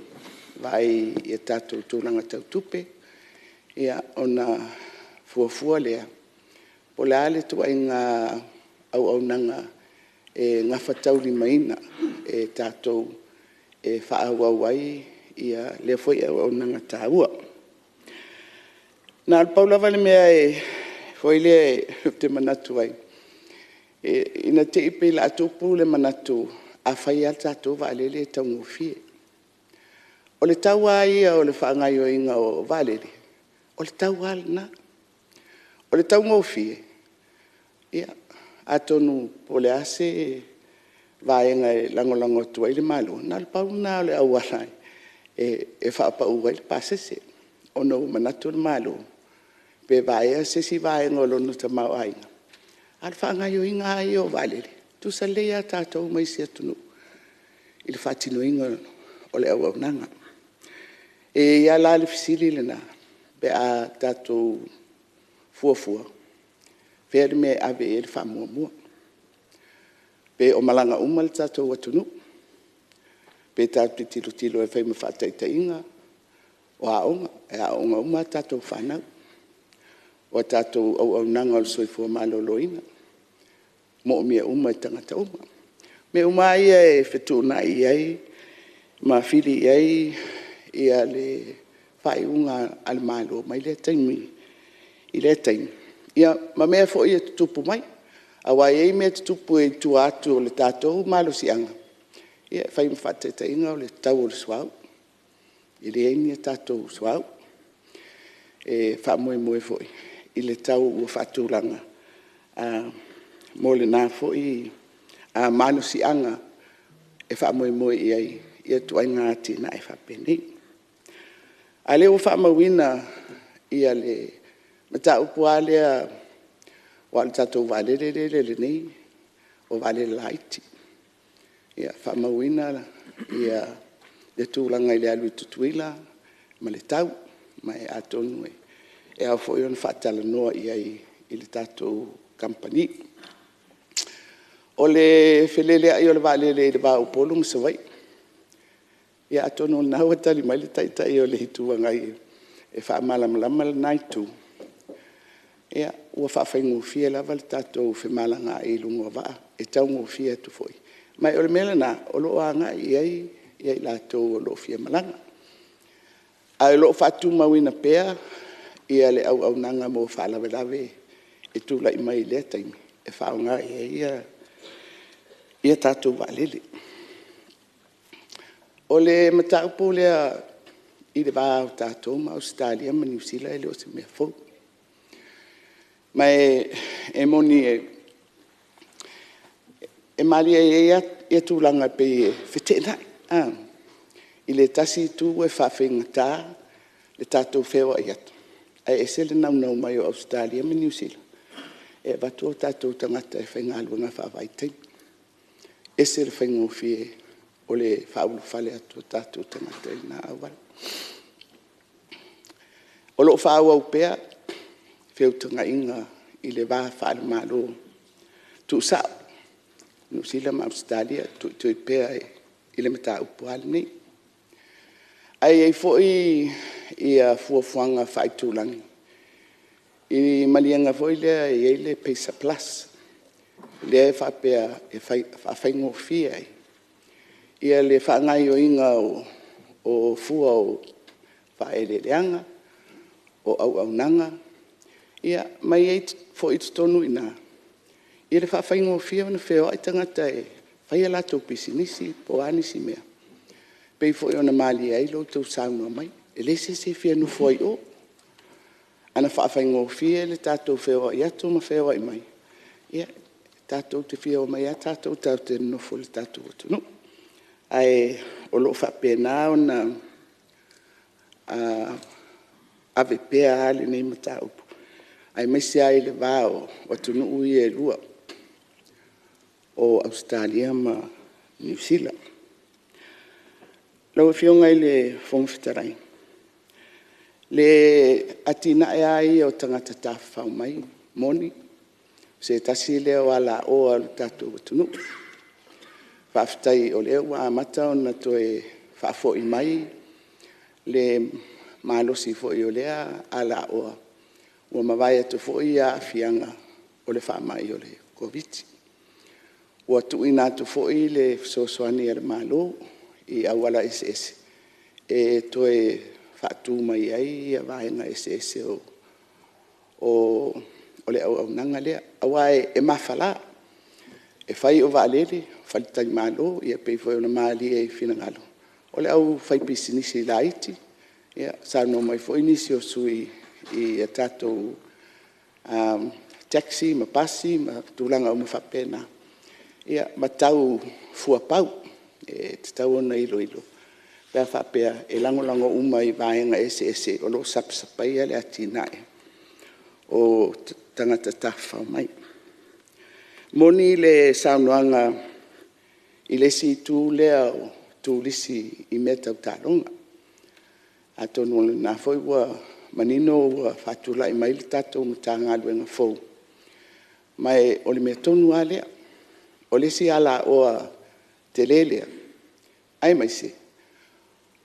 vaai i a tatou tulaga tau tupe, ona fuafua lea po o le a le ituaiga auaunaga e gafataulimaina e tatou e faaauau ai lea foi auaunaga taua. Na o le pau lava le mea ou te manatu ai, ina ne i te i pei o le a tupu le manatu a fai lava le tatou vaalele e taugofie. O le tau lava ia o le faagaoioiga o vaalele, o le tau lava lena. O le taugofie, ia, atonu po o le a se vaega e lagolago atu ai le Malo, na o le pau lena o le auala e faapau ai le pasese, ona ua manatu le Malo pe vaea se isi vaega o lona tamaoaiga. A o le faagaoioiga lava ia o vaalele, e tutusa lelei lava tatou ma isi atunuu i le faatinoina o le auaunaga. E i ai lava la le fesili lena pe a tatou fuafua, o fea le mea e ave i ai le faamuamua? Pe o malaga uma le tatou atunuu, pe tatou te tilotilo e fai ma faataitaiga, o aoga, e aooga uma a tatou fanau. O a tatou auaunaga o le soifua maloloina, e manaomia uma e tagata uma. O mea uma lava ia e fetuunai ai ma fili i ai le faaiuga a le Malo mai lea taimi i lea taimi, ia ma mea foi e tutupu mai. Aua e i ai mea e tutupu i tua atu o le tatou malosiaga, ia e fai ma faataitaiga o le tau o le suauu, e leai ni tatou suauu. E faamoemoe foi i le tau ua faatulaga mo lena foi malosiaga e faamoemoe i ai ituaiga atinae faapenei. A o lea ua faamauina le mataupu lava lea aua o le tatou vaalele lea e lele nei, o vaalele laiti. Ia faamauina le tulaga i le alu i Tutuila ma le tau, ma atonu e ao foi ona faatalanoa i ai i le tatou kamupani. O le feleleai o le vaalele i le va o Upolu ma Savaii, ia atonu o lena ua tali mai le Taitai o le Itu Agai e faamalamalama lena itu. Ia, ua faafaigofie lava le tatou femalagaai i luga o vaa, e taugofie atu foi. Ma o le mea lena o lo o agai i ai i latou o lo o fia malaga. Ae o lo o faatumauina pea le auaunaga mo faalavelave e tulai mai i lea taimi e faaaoga i ai tatou vaalele. O le mataupu lea i le va o tatou ma Ausetalia ma Niu Sila e le o se mea fou. Ma e moni e malie e i ai lava tulaga e pei e feteenai i le tasi itu e faafaigata le tatou feoai atu, ae ese le naunau mai o Ausetalia ma Niu Sila e avatu o tatou tagata e faigaluega faavaitaimi. E ese le faigofie o le faaulufale atu o tatou tagata i lena auala. O lo o faaauau pea feutagaiga i le va faale-Malo tuusao, Niu Sila ma Ausetalia, e tuitui pea i le mataupu lava lenei. Ae i ai foi fuafuaga faaitulagi i maliega foi lea e i ai le PACER Plus, lea e faapea e faafaigofie ai le faagaoioiga o fua o faaeleeleaga, o auaunaga, ia ma e i ai foi i totonu i ina le faafaigofie ona feoai tagata e fai a latou pisinisi po o a nisi mea, e pei foi ona malie ai lo outou saunoa mai. E leai se isi e fia nofo ai i o. A na faafaigofie le tatou feoai atu ma feoai mai, ia, tatou te fia omai lava tatou tatou te nonofo i le tatou atunuu. Ae o lo o faapena ona ave pea lenei mataupu, aemaise lava i le va o atunuu ia e lua o Ausetalia ma Niu Sila. Lau Afioga i le Fofoga Fetalai, le atinae lava ia o tagata tafafao mai, e moni, o se tasi lea o alaoa o le tatou atunuu. Faafetai o lea ua amata ona toe faafoi mai le malosi foi o lea alaoa ua mavae atu foi aafiaga o le faamai o le Koviti-19. Ua tuuina atu foi le fesoasoani a le Malo i auala eseese e toe faatu mai ai vaega eseese o le auaunaga lea, aua e mafala. E fai o vaalele, o faletalimalo, e pei foi ona malie i finagalo, o le aufaipisinisi laiti, saunoa mai foi nisi o sui usufono i a tatou taxi ma pasi ma tulaga uma faapena, ia ma tau fuapau e tatau ona iloilo pe a faapea e lagolago uma i vaega eseese o lo o sapasapaia le atinae o tagata tafafao mai. E moni le saunoaga i le isi itu lea o turisi i mea tau taaloga. Atonu o lena foi ua manino ua faatulai mai le tatou Matagaluega fou, ma o le mea tonu lava lea. O le isi alaoa tele lea, aemaise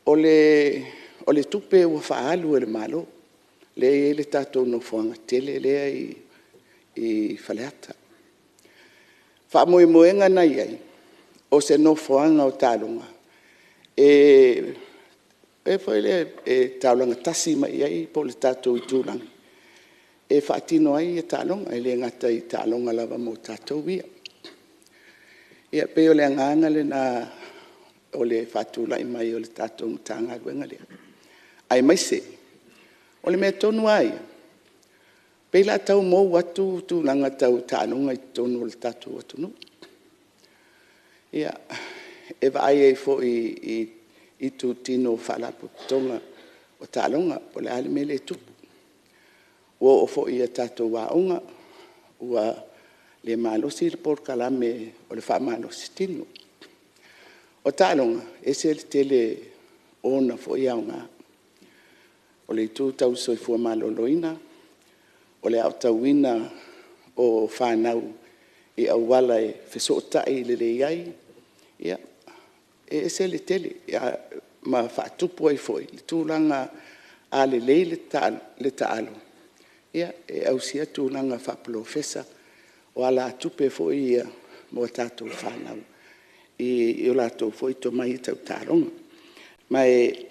o le tupe ua faaalu e le Malo lea e i ai le tatou nofoaga tele lea i Faleata. O faamoemoega na i ai, o se nofoaga o taaloga e taulaga tasi mai i ai po o le tatou itulagi e faatino ai taaloga, e le gata i taaloga lava mo tatou ia. E pei o le agaga lena o le faatulai mai o le tatou Matagaluega lea, aemaise o le mea tonu lava ia, e pei o le a tau mou atu tulaga tau taaloga i totonu o le tatou atunuu. E vaai ai foi i itutino o Faalapotopotoga o taaloga po o le a le mea lea e tupu. Ua oo foi i a tatou aoga ua le malosi le polokalame o le faamalositino. O taaloga, e ese le tele o ona foi aoga. O le itu tau soifua maloloina, o le aotauina o fanau i auala e fesootai lelei ai, e ese le tele ma faatupu ai foi le tulaga a lelei le taalo, e ausia tulaga faapolofesa, o alatupe foi ia mo a tatou fanau i o latou foi tomai tau taaloga. Ma e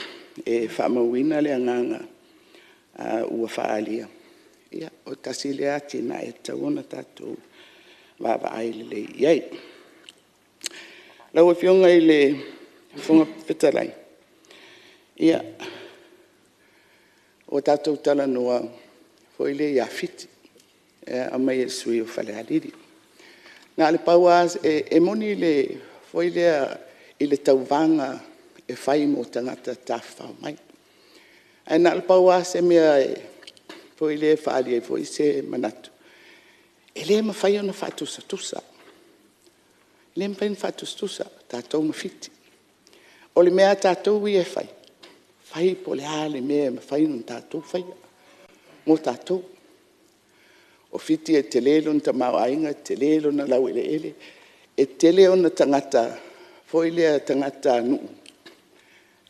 faamauina le agaga ua faaalia, o le tasi lea atinae e tatau ona tatou vaavaai lelei i ai. Lau Afioga i le Fofoga Fetalai, ia, ua tatou talanoa foi lea ia Fiti, lea e aumai e le sui usufono mo Falealili. E moni foi lea i le tauvaga e fai mo tagata tafafao mai. Ae na o le pau lava se mea e faaali ai foi se manatu, e le mafai ona faatusatusa, e le mafai ona faatusatusa tatou ma Fiti. O le mea a tatou ia e fai, fai po o le a le mea e mafai ona tatou faia mo tatou. O Fiti e tele lona tamaoaiga, tele lona laueleele, e tele ona tagata foi lea tagatanuu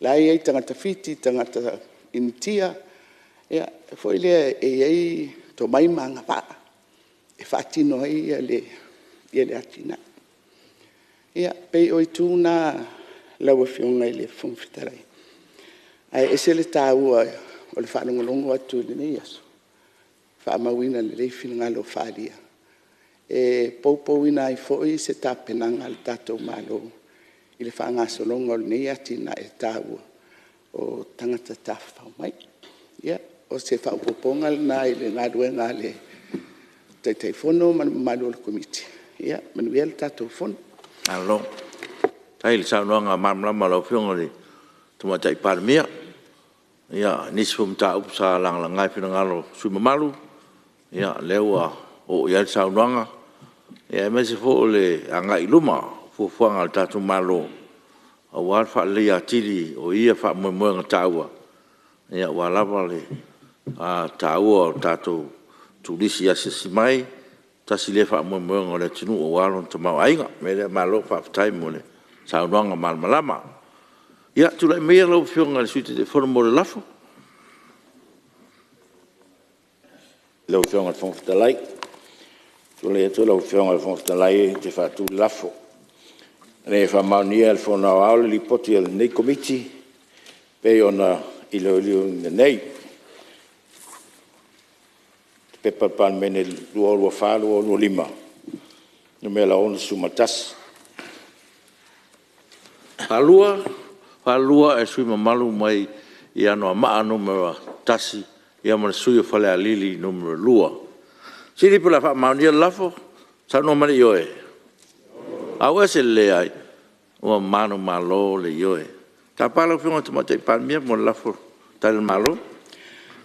la e i ai tagata Fiti, tagata Initia, foi lea e i ai tomai ma agavaa e faatino ai le atinae. Ia, pei o itu na lau Afioga i le Fofoga Fetalai, ae ese le taua o le faalogologo atu i lenei aso, faamauina lelei finagalo faaalia e poupouina ai foi se tapenaga a le tatou Malo i le faagasologa o lenei atinae taua o tagata tafafao mai. Ia, o se faaopoopoga lena i le galuega a le Taitaifono ma le mamalu o le Komiti. Ia manuia le tatou Fono. Malo. Faafetai i le saunoaga malamalama a lau Afioga i le Tamaitai Palemia. Ia, o nisi foi o mataupu sa lagalaga i finagalo o sui usufono mamalu, ia lea ua oo i ai le saunoaga, aemaise foi o le agai i luma o fuafuaga a le tatou Malo aua le faaleleia atili o ia faamoemoega taua aua lava le taua o tatou turisi asiasi mai, tasi lea faamoemoega o le atunuu aua lona tamaoaiga. O le mea lea malo faafetai mo le saunoaga malamalama. Ia tulai maia lau Afioga i le Sui Taitaifono mo le lafo. Lau Afioga i le Fofoga Fetalai. Ou te tulai atu lau Afioga i le Fofoga Fetalai ou te faatu le lafo, Ina ia faamaonia e le Fono Aoao le Lipoti a lenei Komiti e pei ona iloiloina nei. P.P.2024/2025 Nu.61. E 22 e le sui usufono mamalu mai Anoamaa 1 ma le sui usufono o Falealili 2. Fesili po o le a faamaonia le lafo. Saunoa mai le ioe. Leai. Ua manumalo le Ioe. Tapa lau Afioga i le Tamaitai Palemia mo le lafo Tali a le Malo.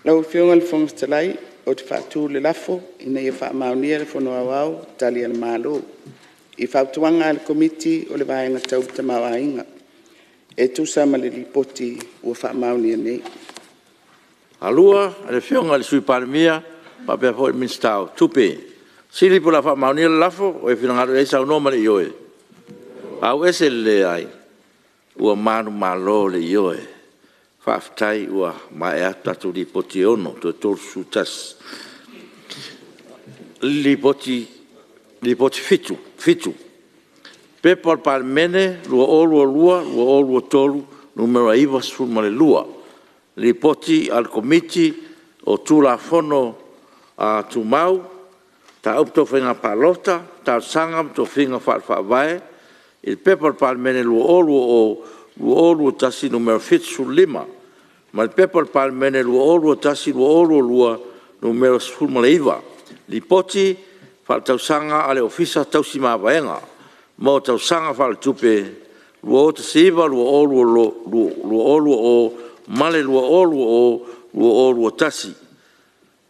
Lau Afioga i le Fofoga Fetalai ou te faatu le lafo, Ina ia faamaonia e le Fono Aoao Tali a le Malo i Fautuaga a le Komiti o le Vaega Tau le Tamaoaiga e tusa ma le Lipoti ua faamaonia nei. E 2 le Afioga i le Sui Palemia faapea foi le Minisita o Tupe. Fesili po o le a faamaonia le lafo. O e finagalo i ai saunoa ma le ioe. FAST Ua manumalo le Ioe. Faafetai ua maea atu tatou Lipoti e 6 toe 31. Lipoti 7: P.P.2022/2023 Nu.92, Lipoti a le Komiti o Tulafono Tumau, Mataupu Tau Faiga Palota, Talosaga ma Tofiga Faale-Faavae i le P.P.2020/2021 Nu.75 ma le P.P.2021/2022 Nu.19, Lipoti Faaletausaga a le Ofisa Tausi Mavaega mo Tausaga Faaletupe 2019/2020 ma le 2020/2021.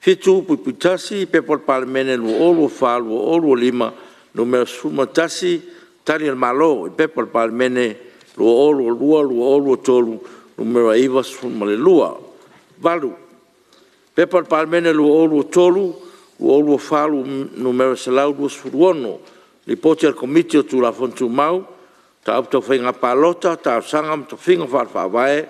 7.1 P.P.2024/2025 Nu.11, Tali a le Malo i P.P.2022/2023 Nu.92. 8. P.P.2023/2024 Nu.126, Lipoti a le Komiti o Tulafono Tumau, Mataupu Tau Faiga Palota, Talosaga ma Tofiga Faale-Faavae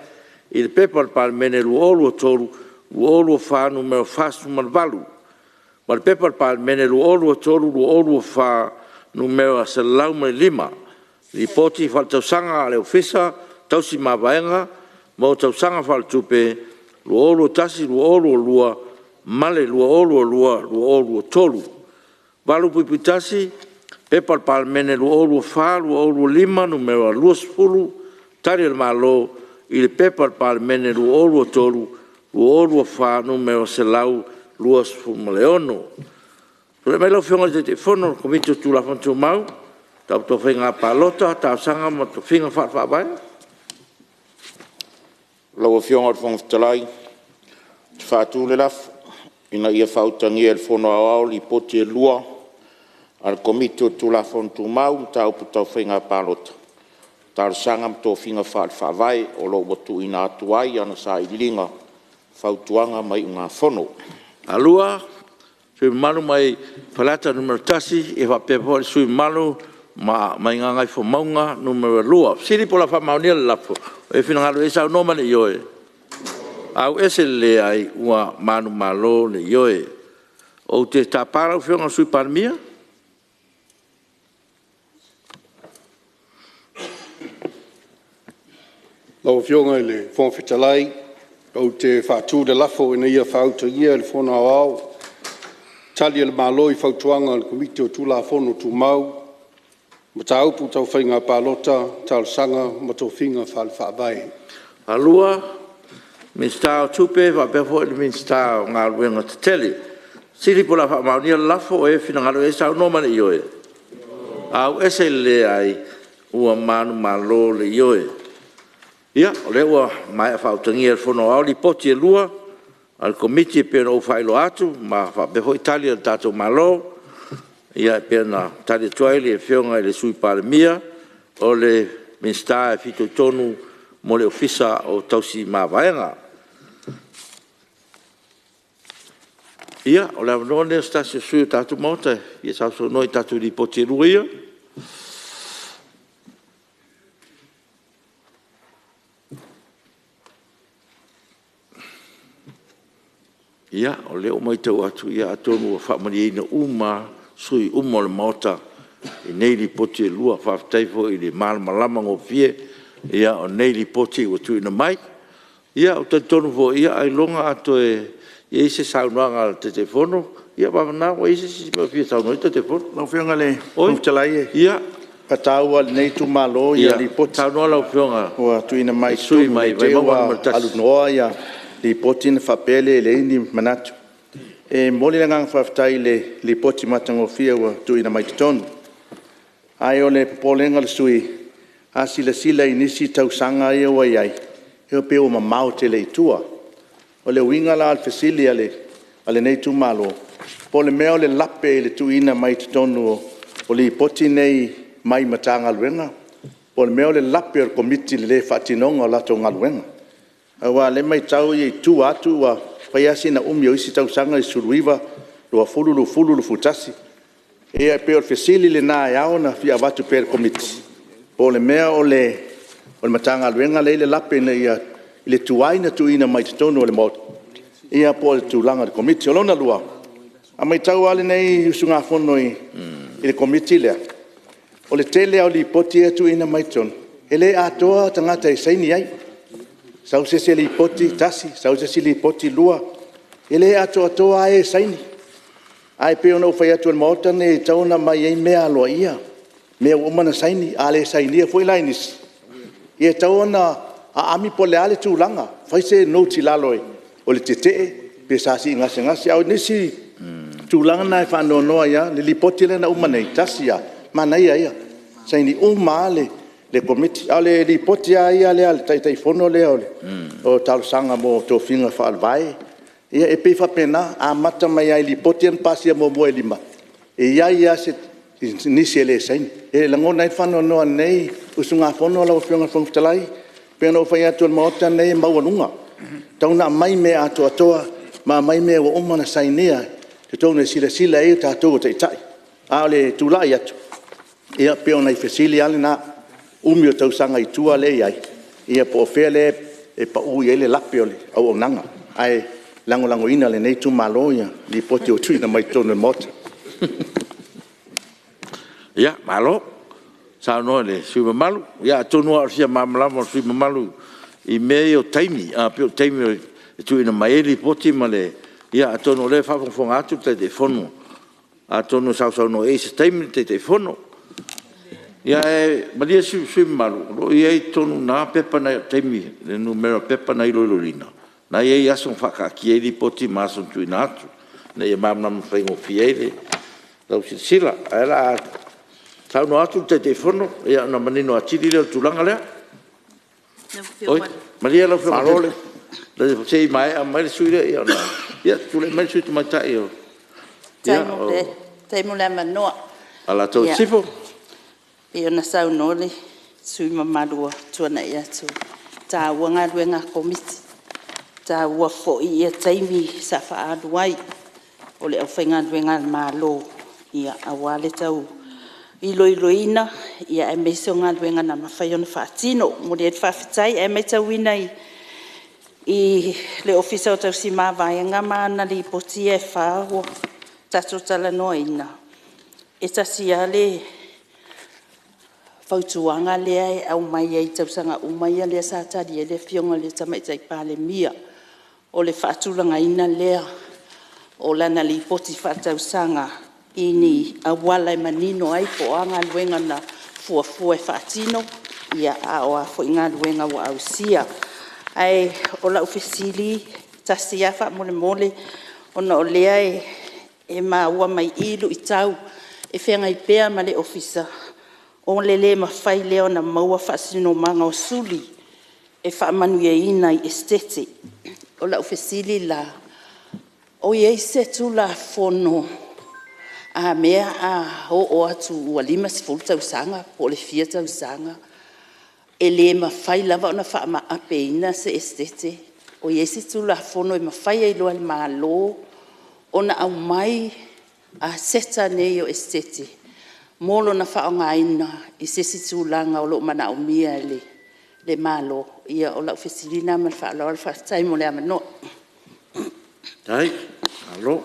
i le P.P.2023/2024 Nu.48 ma le P.P.2023/2024 Nu.105, Lipoti Faaletausaga a le Ofisa Tausi Mavaega mo Tausaga Faaletupe 2021/2022 ma le 2022/2023. 8.1 P.P.2024/2025 Nu.20, Tali a le Malo i le P.P.2023/2024 Nu.126. Tulai mai lau Afioga i le Taitaifono o le Komiti o Tulafono Tumau, Mataupu Tau Faiga Palota, Talosaga ma Tofiga Faale-Faavae. Lau Afioga i le Fofoga Fetalai, ou te faatu le lafo, Ina ia faautagia e le Fono Aoao Lipoti e lua a le Komiti o Tulafono Tumau, Mataupu Tau Faiga Palota, Talosaga ma Tofiga Faale-Faavae o lo o ua tuuina atu ai ana Sailiiliga, Fautuaga ma Iugafono. 2. Sui usufono mamalu mai Faleata 1 ia faapea foi le sui usufono mamalu mai Gagaifomauga 2. O le fesili po o le a faamaonia le lafo. O e finagalo ai saunoa ma le ioe. FAST Ua manumalo le Ioe. Ou te tapa lau Afioga i le Sui Palemia. Lau Afioga i le Fofoga Fetalai, ou te faatu le lafo, Ina ia faautagia e le Fono Aoao Tali a le Malo i Fautuaga a le Komiti o Tulafono Tumau, Mataupu Tau Faiga Palota, Talosaga ma Tofiga Faale-Faavae. 2. Minisita o Tupe faapea foi le Minisita o Galuega Tetele. O le fesili po o le a faamaonia le lafo. O ai e finagalo i ai saunoa ma le ioe. Leai. Ua manumalo le Ioe. Ia o lea ua maea faautagia e le Fono Aoao Lipoti e lua a le Komiti e pei ona ou faailoa atu ma faapea foi Tali a le tatou Malo e pei ona tali atu ai le Afioga i le Sui Palemia, o le Minisita e fitoitonu mo le Ofisa o Tausi Mavaega. Ia o le avanoa lenei o se tasi o sui usufono o le tatou Maota e fia sausaunoa i tatou Lipoti e lua ia. Ia o lea ua maitau atu atonu ua faamalieina uma lava sui usufono uma o le Maota i nei Lipoti e lua. Faafetai foi i le malamalama gofie o nei Lipoti ua tuuina mai. Ia ou te talitonu foi ailoga a toe i ai se saunoaga a le Taitaifono, ia vagana ua i ai se isi mea o fia saunoa ai le Taitaifono. Lau Afioga i le Fofoga Fetalai, e faataua e lenei itumalo Lipoti Saunoa lau Afioga ua tuuina i mai le sui usufono i mai te i Vaimauga ua 1. alunoa Lipoti ona faapea lea e leai ni manatu. E momoli le agaga faafetai i le Lipoti matagofie ua tuuina mai totonu. Ae o le popolega o le sui usufono, a silasila i nisi tausaga ia ua i ai, e pei ua mamao tele i tua. O le uiga la o le fesili a lenei itumalo, po o le mea o le lape i le tuuina mai totonu o Lipoti nei mai Matagaluega, po o le mea o le lape o le Komiti i le le faatinoga o latou galuega. Aua o lea e maitau i tua atu ua fai lava sina umi o isi tausaga 2019, 2020, 2021. Ia e pei o le fesili lena e ao ona fia avatu pea i le Komiti, po o le mea o le Matagaluega lea e i ai le lape ina ia… i le tuai ona tuuina mai totonu o le Maota, ia po o le tulaga i le Komiti. O lona lua, a matau lava lenei usugafono i le Komiti lea, o le tele lava o Lipoti ia e tuuina mai totonu, e le atoa tagata e saini ai. Sau se isi lipoti tasi, sau se isi lipoti lua, e le atoatoa lava e e saini. Ae pei ona ou fai atu o le Maota lenei e tatau ona aumai ai mea aloaia, mea ua uma ona saini. A le sainia foi la e nisi, ia e tatau ona aami po o le a le tulaga, fai se note i lalo o le tetee pe sa sii gasegase. A o nisi tulaga na e faanoanoa ai lava. O le Lipoti lea na uma nei, tasi lava, manaia ia, saini uma lava le Komiti. A o le Lipoti lava ia a le Taitaifono lea o talosaga mo tofiga faale-Vae, ia e pei e faapena, amata mai lava i Lipoti ia na pasia muamua e 5, e i ai lava nisi e le saini. E lagona ai le faanoanoa e lenei usugafono lau Afioga i le Fofoga Fetalai. E pei ona ou fai atu o le Maota lenei e maualuga, e tatau ona aumai mea atoatoa ma aumai mea ua uma ona sainia i totonu e silasila i ai tatou o Taitai. A o le tulai atu, ia pei o nai fesili lava na, umi o tausaga i tua lea e i ai, ia po o fea lea e pau i ai le lape o le auaunaga. Ae lagolagoina e lenei itumalo Lipoti ua tuuina mai totonu o le Maota. Ia, malo saunoa i le sui usufono mamalu. Ia atonu lava o le fia malamalama o le sui usufono mamalu i mea ia o taimi, pei o taimi e tuuina mai ai Lipoti ma le… Ia atonu o lea e faafogafoga atu le Taitaifono, atonu e sausaunoa i ai i se taimi le Taitaifono. Ae malie le sui usufono mamalu, o lo o i ai i totonu i ina pepa na i taimi, le numera o pepa na iloiloina, na e i ai aso na faataatia ai Lipoti ma aso na tuuina atu ina ia malamalama faigofie ai lau silasila. Ae o le a saunoa atu le Taitaifono ona manino atili lea o le tulaga lea. Oi, malie lau Afioga se i maea mai le sui usufono lea ona… Ia, tulai mai le sui usufono tamaitai mo Faafetai mo le avanoa. Alataua Sisifo. E pei ona saunoa le sui usufono mamalu ua tuanai atu, e taua galuega a Komiti, e taua foi taimi sa faaalu ai o le aufaigaluega a le Malo aua le tau iloiloina aemaise o galuega na mafai ona faatino. E momoli ai le faafetai. Ae matauina i le Ofisa o Tausi Mavaega ma ana Lipoti ia e 4 ua tatou talanoaina, e tasi lava le fautuaga lea e aumai ai i tausaga uma ia lea sa tali ai le Afioga i le Tamaitai Palemia, o le faatulagaina lea o lana Lipoti Faaletausaga i ni auala e manino ai po o a galuega na fuafua e faatino, a o a foi galuega ua ausia. Ae o lau fesili tasi lava faamolemole, ona o lea e maua mai i i luitau e feagai pea ma le Ofisa, o le le mafai lea ona maua faasinomaga o suli e faamanuiaina i Esetete. O lau fesili la; o i ai se Tulafono a mea a oo atu ua 50 tausaga po o le fia tausaga e le mafai lava ona faamaapeina se Esetete? O i ai se Tulafono e mafai ai loa e le Malo ona aumai aseta nei o Esetete mo lona faaaogaina i se isi tulaga o lo o manaomia e le Malo? Ia, o lau fesili lena ma le faaaloalo, faafetai mo le avanoa. Faafetai. Malo.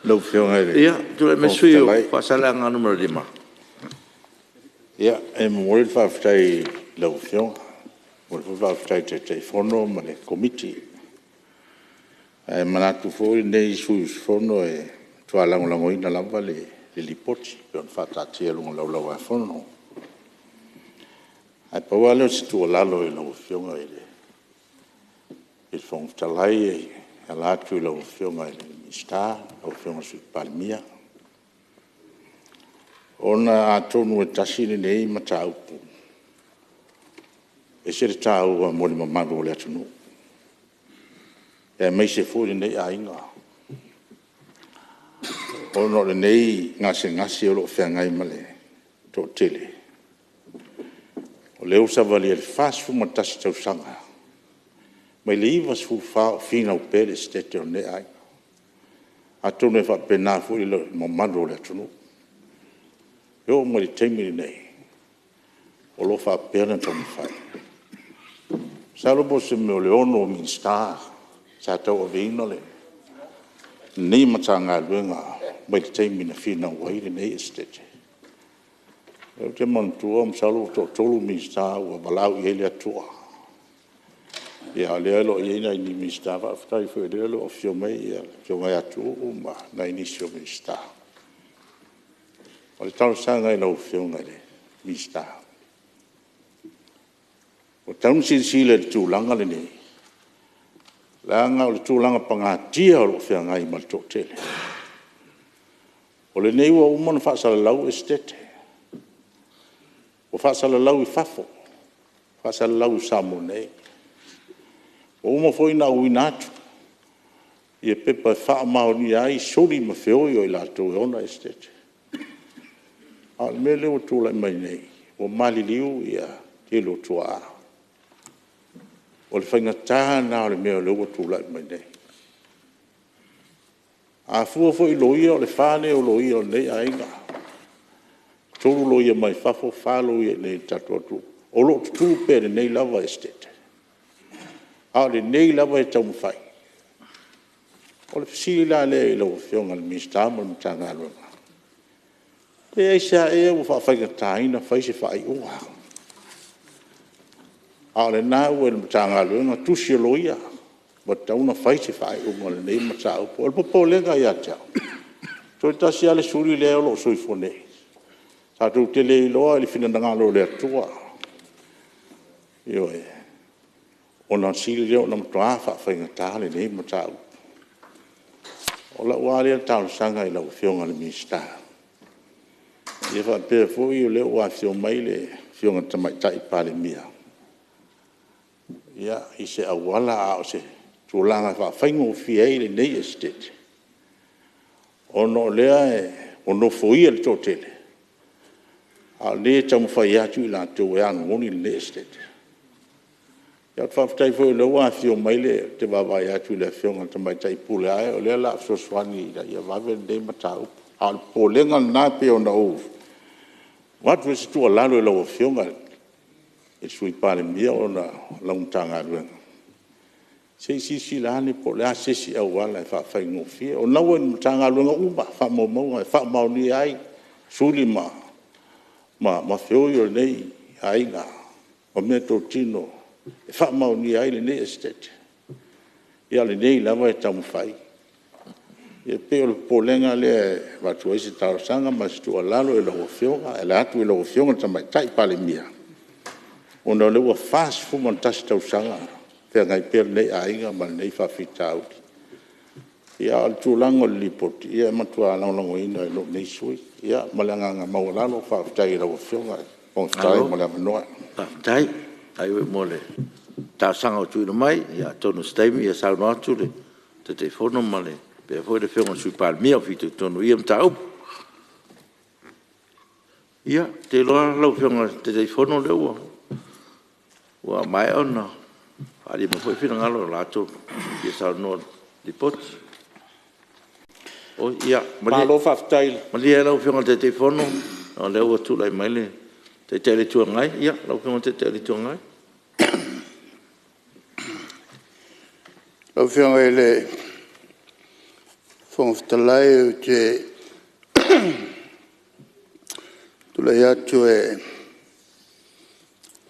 Lau Afioga i le Ia, tulai mai le Fofoga sui usufono Fetalai. mo Faasaleleaga 5. Ia, e momoli le faafetai i lau Afioga, e momoli foi le faafetai i le Taitaifono ma le Komiti. Ae manatu foi lenei sui usufono e matua lagolagoina lava le Lipoti e pei ona faataatia i luga o le Laulau-a-Fono. Ae pau lava lea o se tuualalo i lau Afioga i le Fofoga Fetalai e ala atu i lau Afioga i le Minisita lau Afioga i le Sui Palemia, ona atonu e tasi lenei mataupu e ese le taua mo le mamalu o le atunuu, aemaise foi lenei aiga, ona o lenei gasegase o lo o feagai ma le toatele, o lea ua savalia i le 41 tausaga, mai le 1994 o finau pea le Esetete o lenei aiga. Atonu e faapena foi le mamalu o le atunuu. E oo mai i le taimi lenei, o lo o faapea ona taumafai. Masalo po o se mea o le 6 Minisita sa tauaveina lenei Matagaluega mai le taimi na finau ai lenei Esetete. Ou te manatua masalo ua toatolu Minisita ua valaau i ai le Atua, a o lea o lo o i ai nai Minisita. Faafetai foi o lea o lo o afio mai le Afioga ia Tuuu ma nai nisi o Minisita. O le talosaga i lau Afioga i le Minisita, ua tatau ona silasila i le tulaga lenei, leaga o le tulaga pagatia o lo o feagai ma le toatele. O lenei ua uma ona faasalalau Esetete, ua faasalalau i fafo, faasalalau i Samoa nei. Ua uma foi ona auina atu ia pepa e faamaonia ai suli ma feoi o i latou e ona Esetete. A o le mea lea ua tulai mai nei, ua maliliu le tele o tuaa. O le faigata lena o le mea lea ua tulai mai nei. A fua foi i loia, o le fa lenei o loia o lenei aiga, e 3 loia mai fafo, 4 loia i inei i le tatou atunuu, o lo o tutu pea i lenei lava Esetete, a o lenei lava e taumafai. O le fesili la lea i lau Afioga i le Minisita ma le Matagaluega, pe aisea ea ua faafaigata ai ona fai se faaiuga, a o lena ua i le Matagaluega tusi a loia, ua tatau ona fai se faaiuga o lenei mataupu. O le popolega ia te au, toe tasi lava le suli lea o lo o soifua nei, tatou te le iloa i le finagalo o le Atua, ioe, ona sili lea ona matua faafaigata lenei mataupu. O lau lava lea talosaga i lau Afioga i le Minisita, ia faapea foi o lea ua afio mai le Afioga i le Tamaitai Palemia, ia, i se auala a o se tulaga e faafaigofie ai lenei Esetete, ona o lea ua nofoia e le toatele, a o lenei e taumafai atu i latou e anogoni lenei Esetete. Ou te faafetai foi o lea ua afio mai le… ou te vaavaai atu i le Afioga i le Tamaitai Pule Ae o lea o le a fesoasoani ina ia vave lenei mataupu. A o le popolega lena pei ona ou avatu ai se tuualalo i lau Afioga i le Sui Palemia ona o lau Matagaluega, se i silasila ane po o le a se isi auala e faafaigofie. O lena ua i Matagaluega uma lava faamaumauga e faamaonia ai suli ma feoi o lenei aiga, o meatotino e faamaonia ai lenei Esetete, a o lenei lava e taumafai. E pei o le popolega lea e avatu ai se talosaga ma se tuualalo i lau Afioga e ala atu i lau Afioga i le Tamaitai Palemia, ona o lea ua 41 tausaga o feagai pea lenei aiga ma lenei faafitauli. A o le tulaga o le Lipoti, ia e matua lagolagoina e lou nei sui usufono. Ma le agaga maualalo, faafetai i lau Afioga i le Fofoga Fetalai mo le avanoa. Malo faafetai, faafetai foi mo le talosaga ua tuuina mai. Atonu o se taimi saunoa atu le Taitaifono faapea foi le Afioga i le Sui Palemia o fitoitonu i ia mataupu. Ia, ou te iloa lau Afioga i le Taitaifono o lea ua maea ona faaalia mai foi finagalo o latou e fia saunoa i le Lipoti. Oi, ia, malie lau Afioga i le Taitaifono ona o lea ua tulai mai le Taitai o le Itu Agai. Ia, lau Afioga i le Taitai o le Itu Agai. Lau Afioga i le Fofoga Fetalai ou te tulai atu e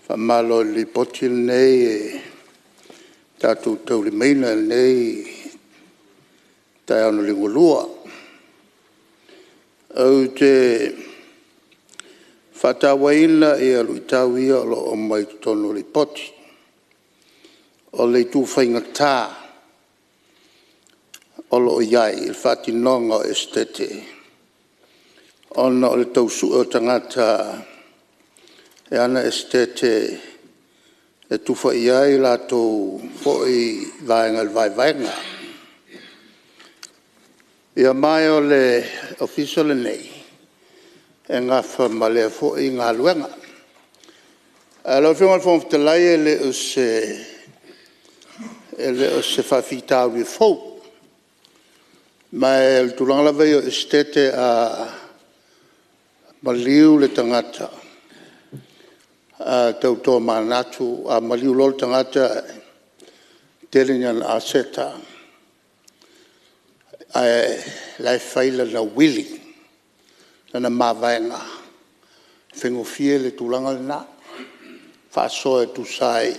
faamalo i le Lipoti lenei e tatou te taulimaina i lenei taeao na liugalua. Ou te faatauaina luitau ia o lo o aumai i totonu o le Lipoti. O le itu faigata o lo o i ai i le faatinoga o Esetete ona o le tau sue o tagata e ana Esetete e tufa i ai latou foi vaega i le vaevaega. Ia ma o le Ofisa lenei e nafa ma lea foi galuega. Lau Afioga i le Fofoga Fetalai e le o se faafitauli fou. Ma o le tulaga lava ia o Esetete a maliu le tagata a tau tomanatu, a maliu loa le tagata e tele ni ana aseta ae o la e fai lana uili, lana mavaega, e faigofie le tulaga lena, faasoa e tusa ai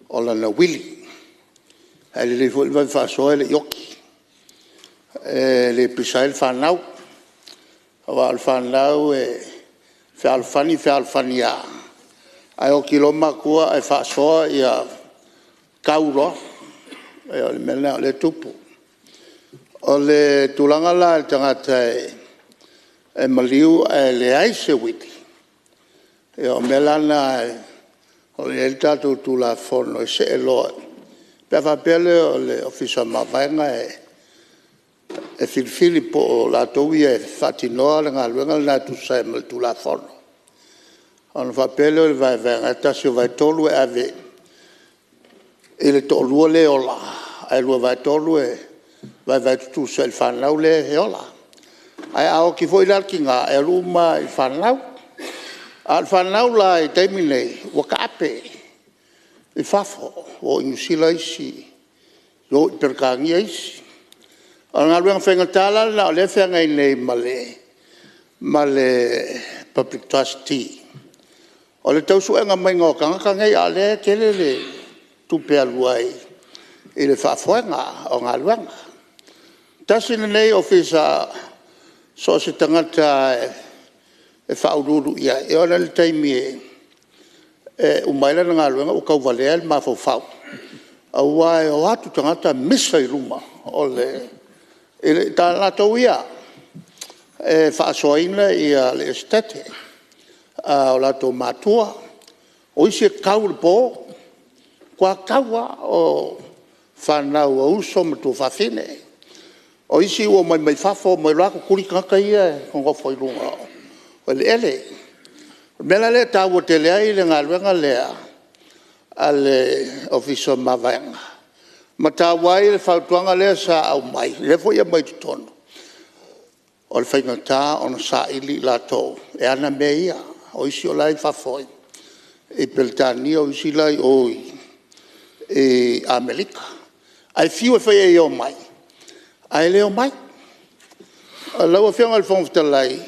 o lana uili. Ae lelei foi le vave faasoa e le i oti, e le pisa ai le fanau. Aua o le fanau e fealofani, e fealofani lava, ae oti loa matua ae faasoa tau loa. O le mea lena o lea e tupu. O le tulaga la i le tagata e maliu ae leai se uili, ia o mea la na o lo o i ai le tatou Tulafono e see loa pe a faapea la o le Ofisa o Mavaega e filifili po o latou ia e faatinoa le galuega lena e tusa ai ma le Tulafono, ona faapea lea o le vaevaega e 1/3 e ave i le toalua lea e ola, ae 2/3 e vaevae tutusa i le fanau lea e ola. Ae a oti foi la le tina e alu uma lava i fanau. A o le fanau la i le taimi lenei ua taape i fafo, ua o i Niu Sila isi, ua o i Peretania isi. O le galuega faigata la lena o lea e feagai nei ma le Public Trustee, o le tau suega maiga o tagata nei, a o lea e tele le tupe e alu ai i le faafoega o galuega. Tasi lenei Ofisa so o se tagata lava e faauluulu i ai, e oo la i le taimi e uma ai lana galuega ua tauvalea le mafaufau aua e o atu tagata misa i luma o i latou ia e faasoaina le Esetete, o latou matua. O isi e tau i le po, matua tau lava, o fanau a uso ma tuafafine. O isi ua omai mai fafo omai loa tutuli tagata ia e nonofo i luga o eleele. O le mea la lea e taua tele ai le galuega lea a le Ofisa o Mavaega, ma taua ai le fautuaga lea sa aumai, lea foi e aumai i totonu, o le faigata ona saili i latou e ana mea ia. O isi o la e i fafo i Peretania o isi la e i o i Amerika. Ae fiu e fai i ai e omai, ae le omai. Lau Afioga i le Fofoga Fetalai,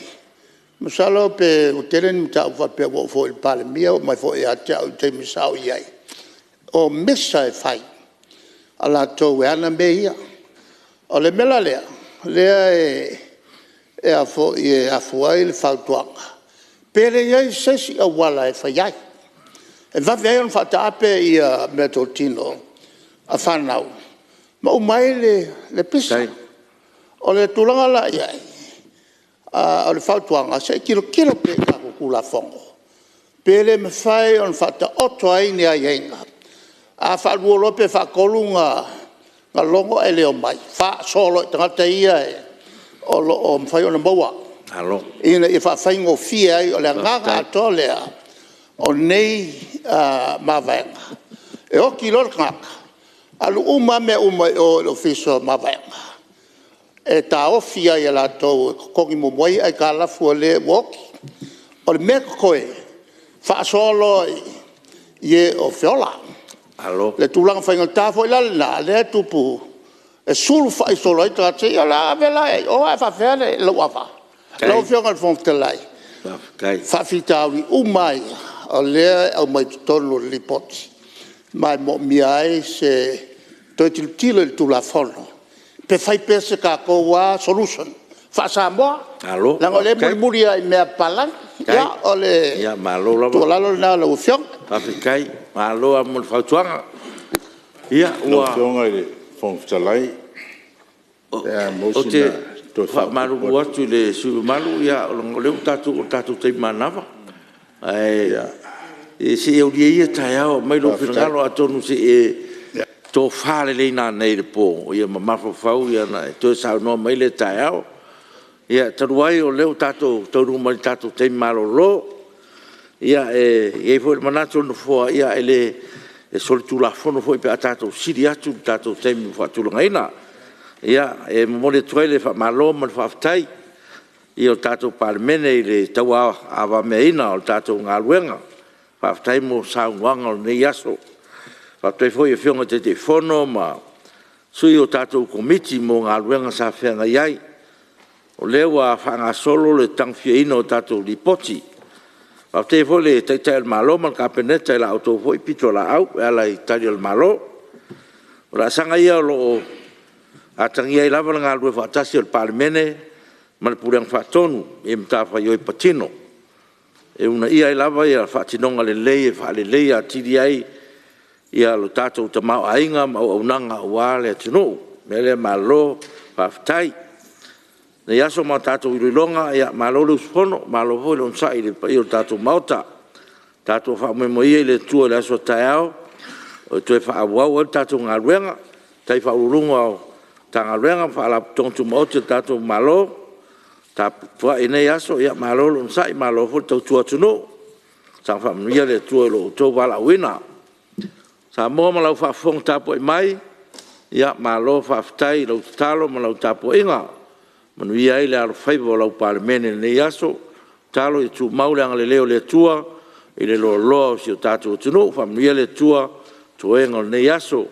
masalo pe ua tele ni mataupu faapea ua oo foi i le Palemia, oo mai foi ia te au i le taimi sa ou i ai, o misa e fai a latou e ana mea ia. O le mea la lea e afua ai le fautuaga, pe leai se isi auala e fai ai e vave ai ona faataape meatotino a fanau ma uma ai le pisa. O le tulaga la i ai, o le fautuaga, se i tilotilo pea i tatou Tulafono pe le mafai ona faataoto ai ni aiaiga. A faalua loa pe faatolu ona logo ae le omai, faasoa loa i tagata ia o lo o mafai ona maua ina ia faafaigofie ai. O le agaga atoa lea o nei mavaega, e oti loa le tagata, alu uma lava mea uma i o i le Ofisa o Mavaega e taofi ai e latou e totogi muamua ai aitalafu a le ua oti. O le mea e totoe, faasoa loa i e o feola. Le tulaga faigata foi la lena lea e tupu e sulufai solo ai tagata ia, o le a ave la i o ae faafefea lou ava? Lau Afioga i le Fofoga Fetalai, o faafitauli uma lava ia o lea e aumai i totonu o le Lipoti ma e moomia ai se toe tilotilo i le Tulafono pe fai pea se tatou lava solution faa-Samoa leaga o lea e mulimuli lava i mea a papalagi. Ia, o le tuualalo lena lau Afioga. Faafetai. Malo lava mo le fautuaga. Lau Afioga i le Fofoga Fetalai, pe a maua Ou sina te faamalulu atu i le sui usufono mamalu, ona o lea ua tatou oo i le tatou taimi manava. Ae se i aulia ia taeao aumai lou finagalo, atonu se i e tofa lelei nanei i le po ma mafaufau ona e toe saunoa mai lea taeao. Ia, talu ai o lea ua tatou taunuu mai i le tatou taimi malolo, e i ai foi le manatu o le Nofoa, e solitulafono foi pe a tatou sili atu i le tatou taimi ua faatulagaina. E momoli atu ai le faamalo ma le faafetai i le paia o le tatou Palemene i le tauavagameaina o le tatou galuega. Faafetai mo saunoaga o lenei aso. Faafetai foi i Afioga i Taitaifono ma sui o tatou Komiti mo galuega sa feagai ai, o lea ua faagasolo le tagofiaina o tatou Lipoti. Faafetai ai foi i le Taitai o le Malo ma le Kapeneta i la outou foi pitolaau e ala i Tali a le Malo. O laasaga ia o lo o atagia ai lava le galulue faatasi o le Palemene ma le Pulega Faatonu i matafaioi patino e uunaia ai lava le faatinoga lelei e faaleleia atili ai lo tatou tamaoaiga ma auaunaga aua le atunuu. O le mea lea malo faafetai. O lenei aso ma tatou iloiloga, malo le usufono malo foi le onosai i le paia o le tatou Maota. Tatou faamoemoe ia i le Atua i le aso a taeao e toe faaauau ai le tatou galuega. Faafetai i Ofisa Sili o Pulega o Matagaluega ma Faalapotopotoga Tumaoti a le tatou Malo le tapuai i lenei aso, malo le onosai malo foi le tautua atunuu. Saga faamanuia le Atua i lo outou valaauina. Samoa ma lau faafofoga tapuai mai, malo faafetai i lau tatalo ma lau tapuaiga, ua manuia ai le alofaiva o lau Palemene i lenei aso. Tatalo ia tumau le agalelei o le Atua i le loaloa o si o tatou atunuu. Faamanuia le Atua i toega o lenei aso.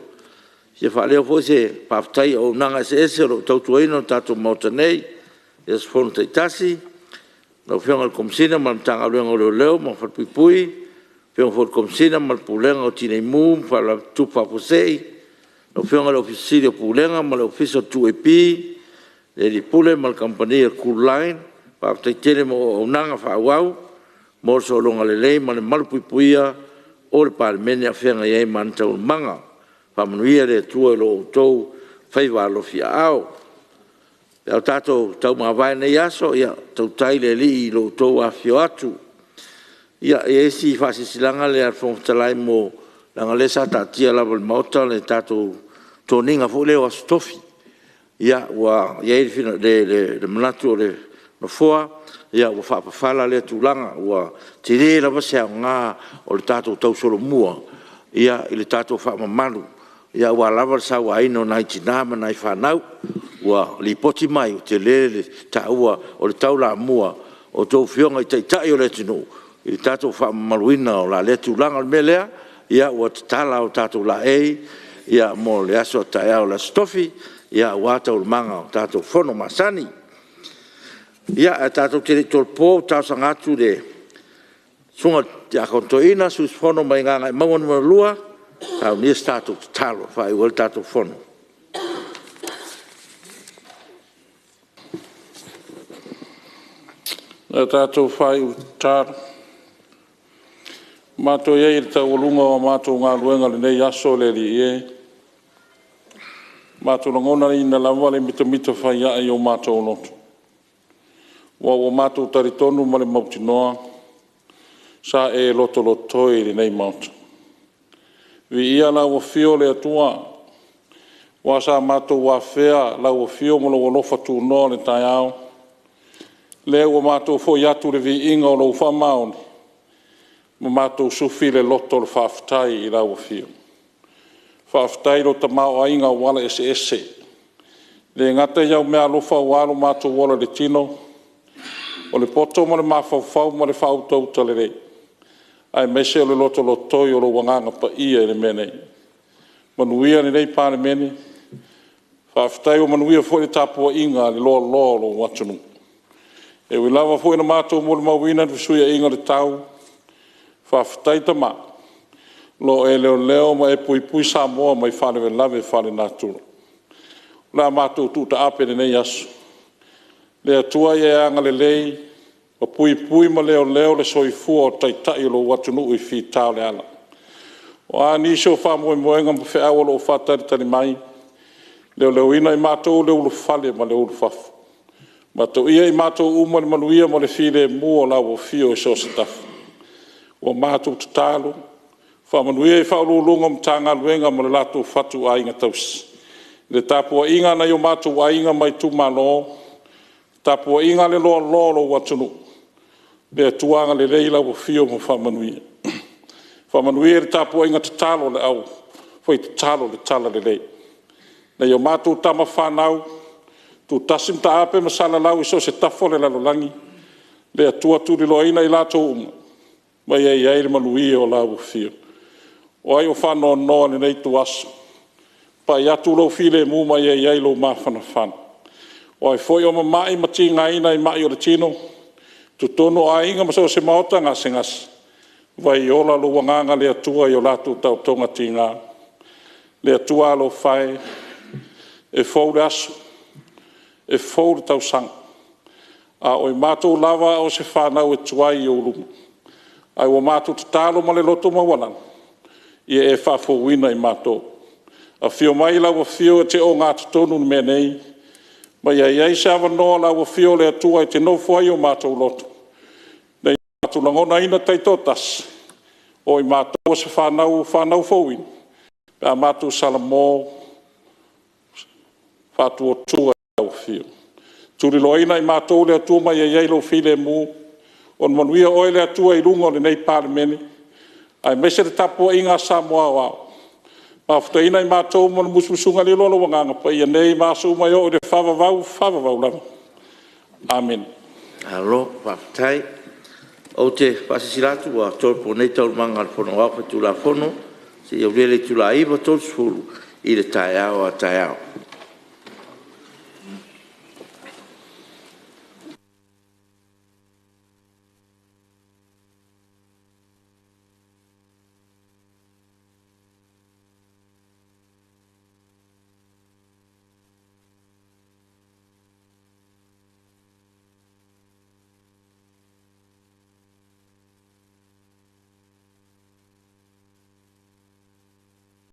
E fia faaleo foi se faafetai i auaunaga eseese o lo o tautuaina le tatou Maota nei i aso fono taitasi, lau Afioga i le Komesina ma le Matagaluega o Leoleo ma Falepuipui, afioga foi i le Komesina ma le Pulega o Tineimu ma Faalavelave Tutupu Faafuasei, lau Afioga i le Ofisa Sili o Pulega ma le Ofisa o le 2AP, le alii Pule ma le Kamupani a le Kooline, faafetai tele mo auaunaga faaauau mo le sologa lelei ma le malupuipuia o le Palemene a o feagai ai ma ana taualumaga. Faamanuia le Atua i lo outou faiva alofiaao. Pe a o tatou taumavae i lenei aso, ia tautai le Alii i lo outou afifio atu. Ia, e i ai si faasilasilaga lea a le Fofoga Fetalai leaga o lea sa taatia lava i le Maota le tatou toniga foi lea o Aso Tofi. Ua i ai le manatu o le Nofoa, ua faapafala lea tulaga, ua tele lava se aoga o le tatou tausolomua i le tatou faamamalu aua lava le sauaina o nai tina ma nai fanau. Ua lipoti mai, ua tele le taua o le taulamua a outou Afioga i Taitai o le atunuu i le tatou faamamaluina o la lea tulaga. O le mea lea, ua tatala o tatou laei mo le aso a taeao le Aso Tofi aua taualumaga o tatou fono masani. Ia, ae tatou te le i tolopo, ou te talosaga atu i le Susuga i le Tiakono Toeaina, sui usufono mai Gagaemauga 2 e saunia se tatou tatalo e faaiu ai le tatou fono. O le a tatou faaiu i le tatalo. Ua matou i ai i le taualuga o a matou galuega i lenei aso le Alii e, ua matou lagonaina lava le mitamita faia'i i o matou loto, aua ua matou talitonu ma le mautinoa sa e lotolotoi i lenei Maota. Viia lau Afio le Atua aua sa matou afea lau Afio ma lou alofa tunoa i le taeao, lea ua matou foi atu i le viiga o lou faamaoni ma matou sufi le loto o le faafetai i lau Afio. Faafetai i lou tamaoaiga o auala eseese, e le gata i au meaalofa aua lo matou ola i le tino, o le poto ma le mafaufau ma le faautauta lelei, aemaise o le lotolotoi o lou Agaga Paia i le mea nei. Manuia lenei Palemene, faafetai ua manuia foi le tapuaiga a le loaloa o lou atunuu. E ui lava foi ina matou molimauina le fesuiaiga o le tau, faafetai Tama o lo o e leoleo ma e puipui Samoa mai faalavelave faalenatura. O le a matou tuu taape i lenei aso, le Atua ia e agalelei ma puipui ma leoleo le soifua o Taitai o lou atunuu i fita o le ala. O a nisi o faamoemoega ma feau o lo o faatalitali mai, leoleoina i matou le ulufale ma le ulufafo, matou ia i matou uma le manuia ma le filemu o lau Afio i so o se tafa. Ua matou tatalo, faamanuia i Ofisa Sili o Pulega o Matagaluega ma le latou fatuaiga tausi. Le tapuaiga a nai o matou aiga ma itumalo, tapuaiga a le loaloa o lou atunuu, le Atua agalelei lau Afio ma faamanuia. Faamanuia i le tapuaiga tatalo a le aufaitatalo i le talalelei. Nai o matou tama fanau, Tutasi ma Taape ma Salalau i so o se tafa o le lalolagi, Le Atua tuliloaina i latou uma ma ia i ai le manuia o lau Afio. O ai o faanoanoa i lenei ituaso, pai atu lou filemu ma ia i ai lou mafanafana. O ai foi o mamai ma tigaina i mai o le tino i totonu o aiga ma so o se maota gasegase, vaai ola lou Agaga le Atua i o latou taotoga tiga. Le Atua alofa e, e fou le aso, e fou le tausaga, a o i matou lava o se fanau e tuai i ou luma, ae ua matou tatalo ma le loto maualalo, ia e faafouina i matou. Afio mai lau Afio e te ogatotonu i le mea nei, ma ia i ai se avanoa o lau Afio le Atua e te nofo ai o matou loto, ina ia matou lagonaina taitoatasi, o i matou o se fanau ua fanau fouina pe a matou salamo, Faatuatua i lau Afio. Tuliloaina i matou le Atua ma ia i ai lou filemu, ona manuia oe le Atua i luga o lenei Palemene, aemaise le tapuaiga a Samoa aoao. Mafutaina i matou ma le musumusuga lilo a lou Agaga Paia nei ma aso uma e oo i le faavavau, faavavau lava. Amene. Malo faafetai. Ou te faasilasila atu ua tolopo nei Taualumaga a le Fono Aoao Faitulafono seia aulia le itula e 9:30 i le taeao a taeao.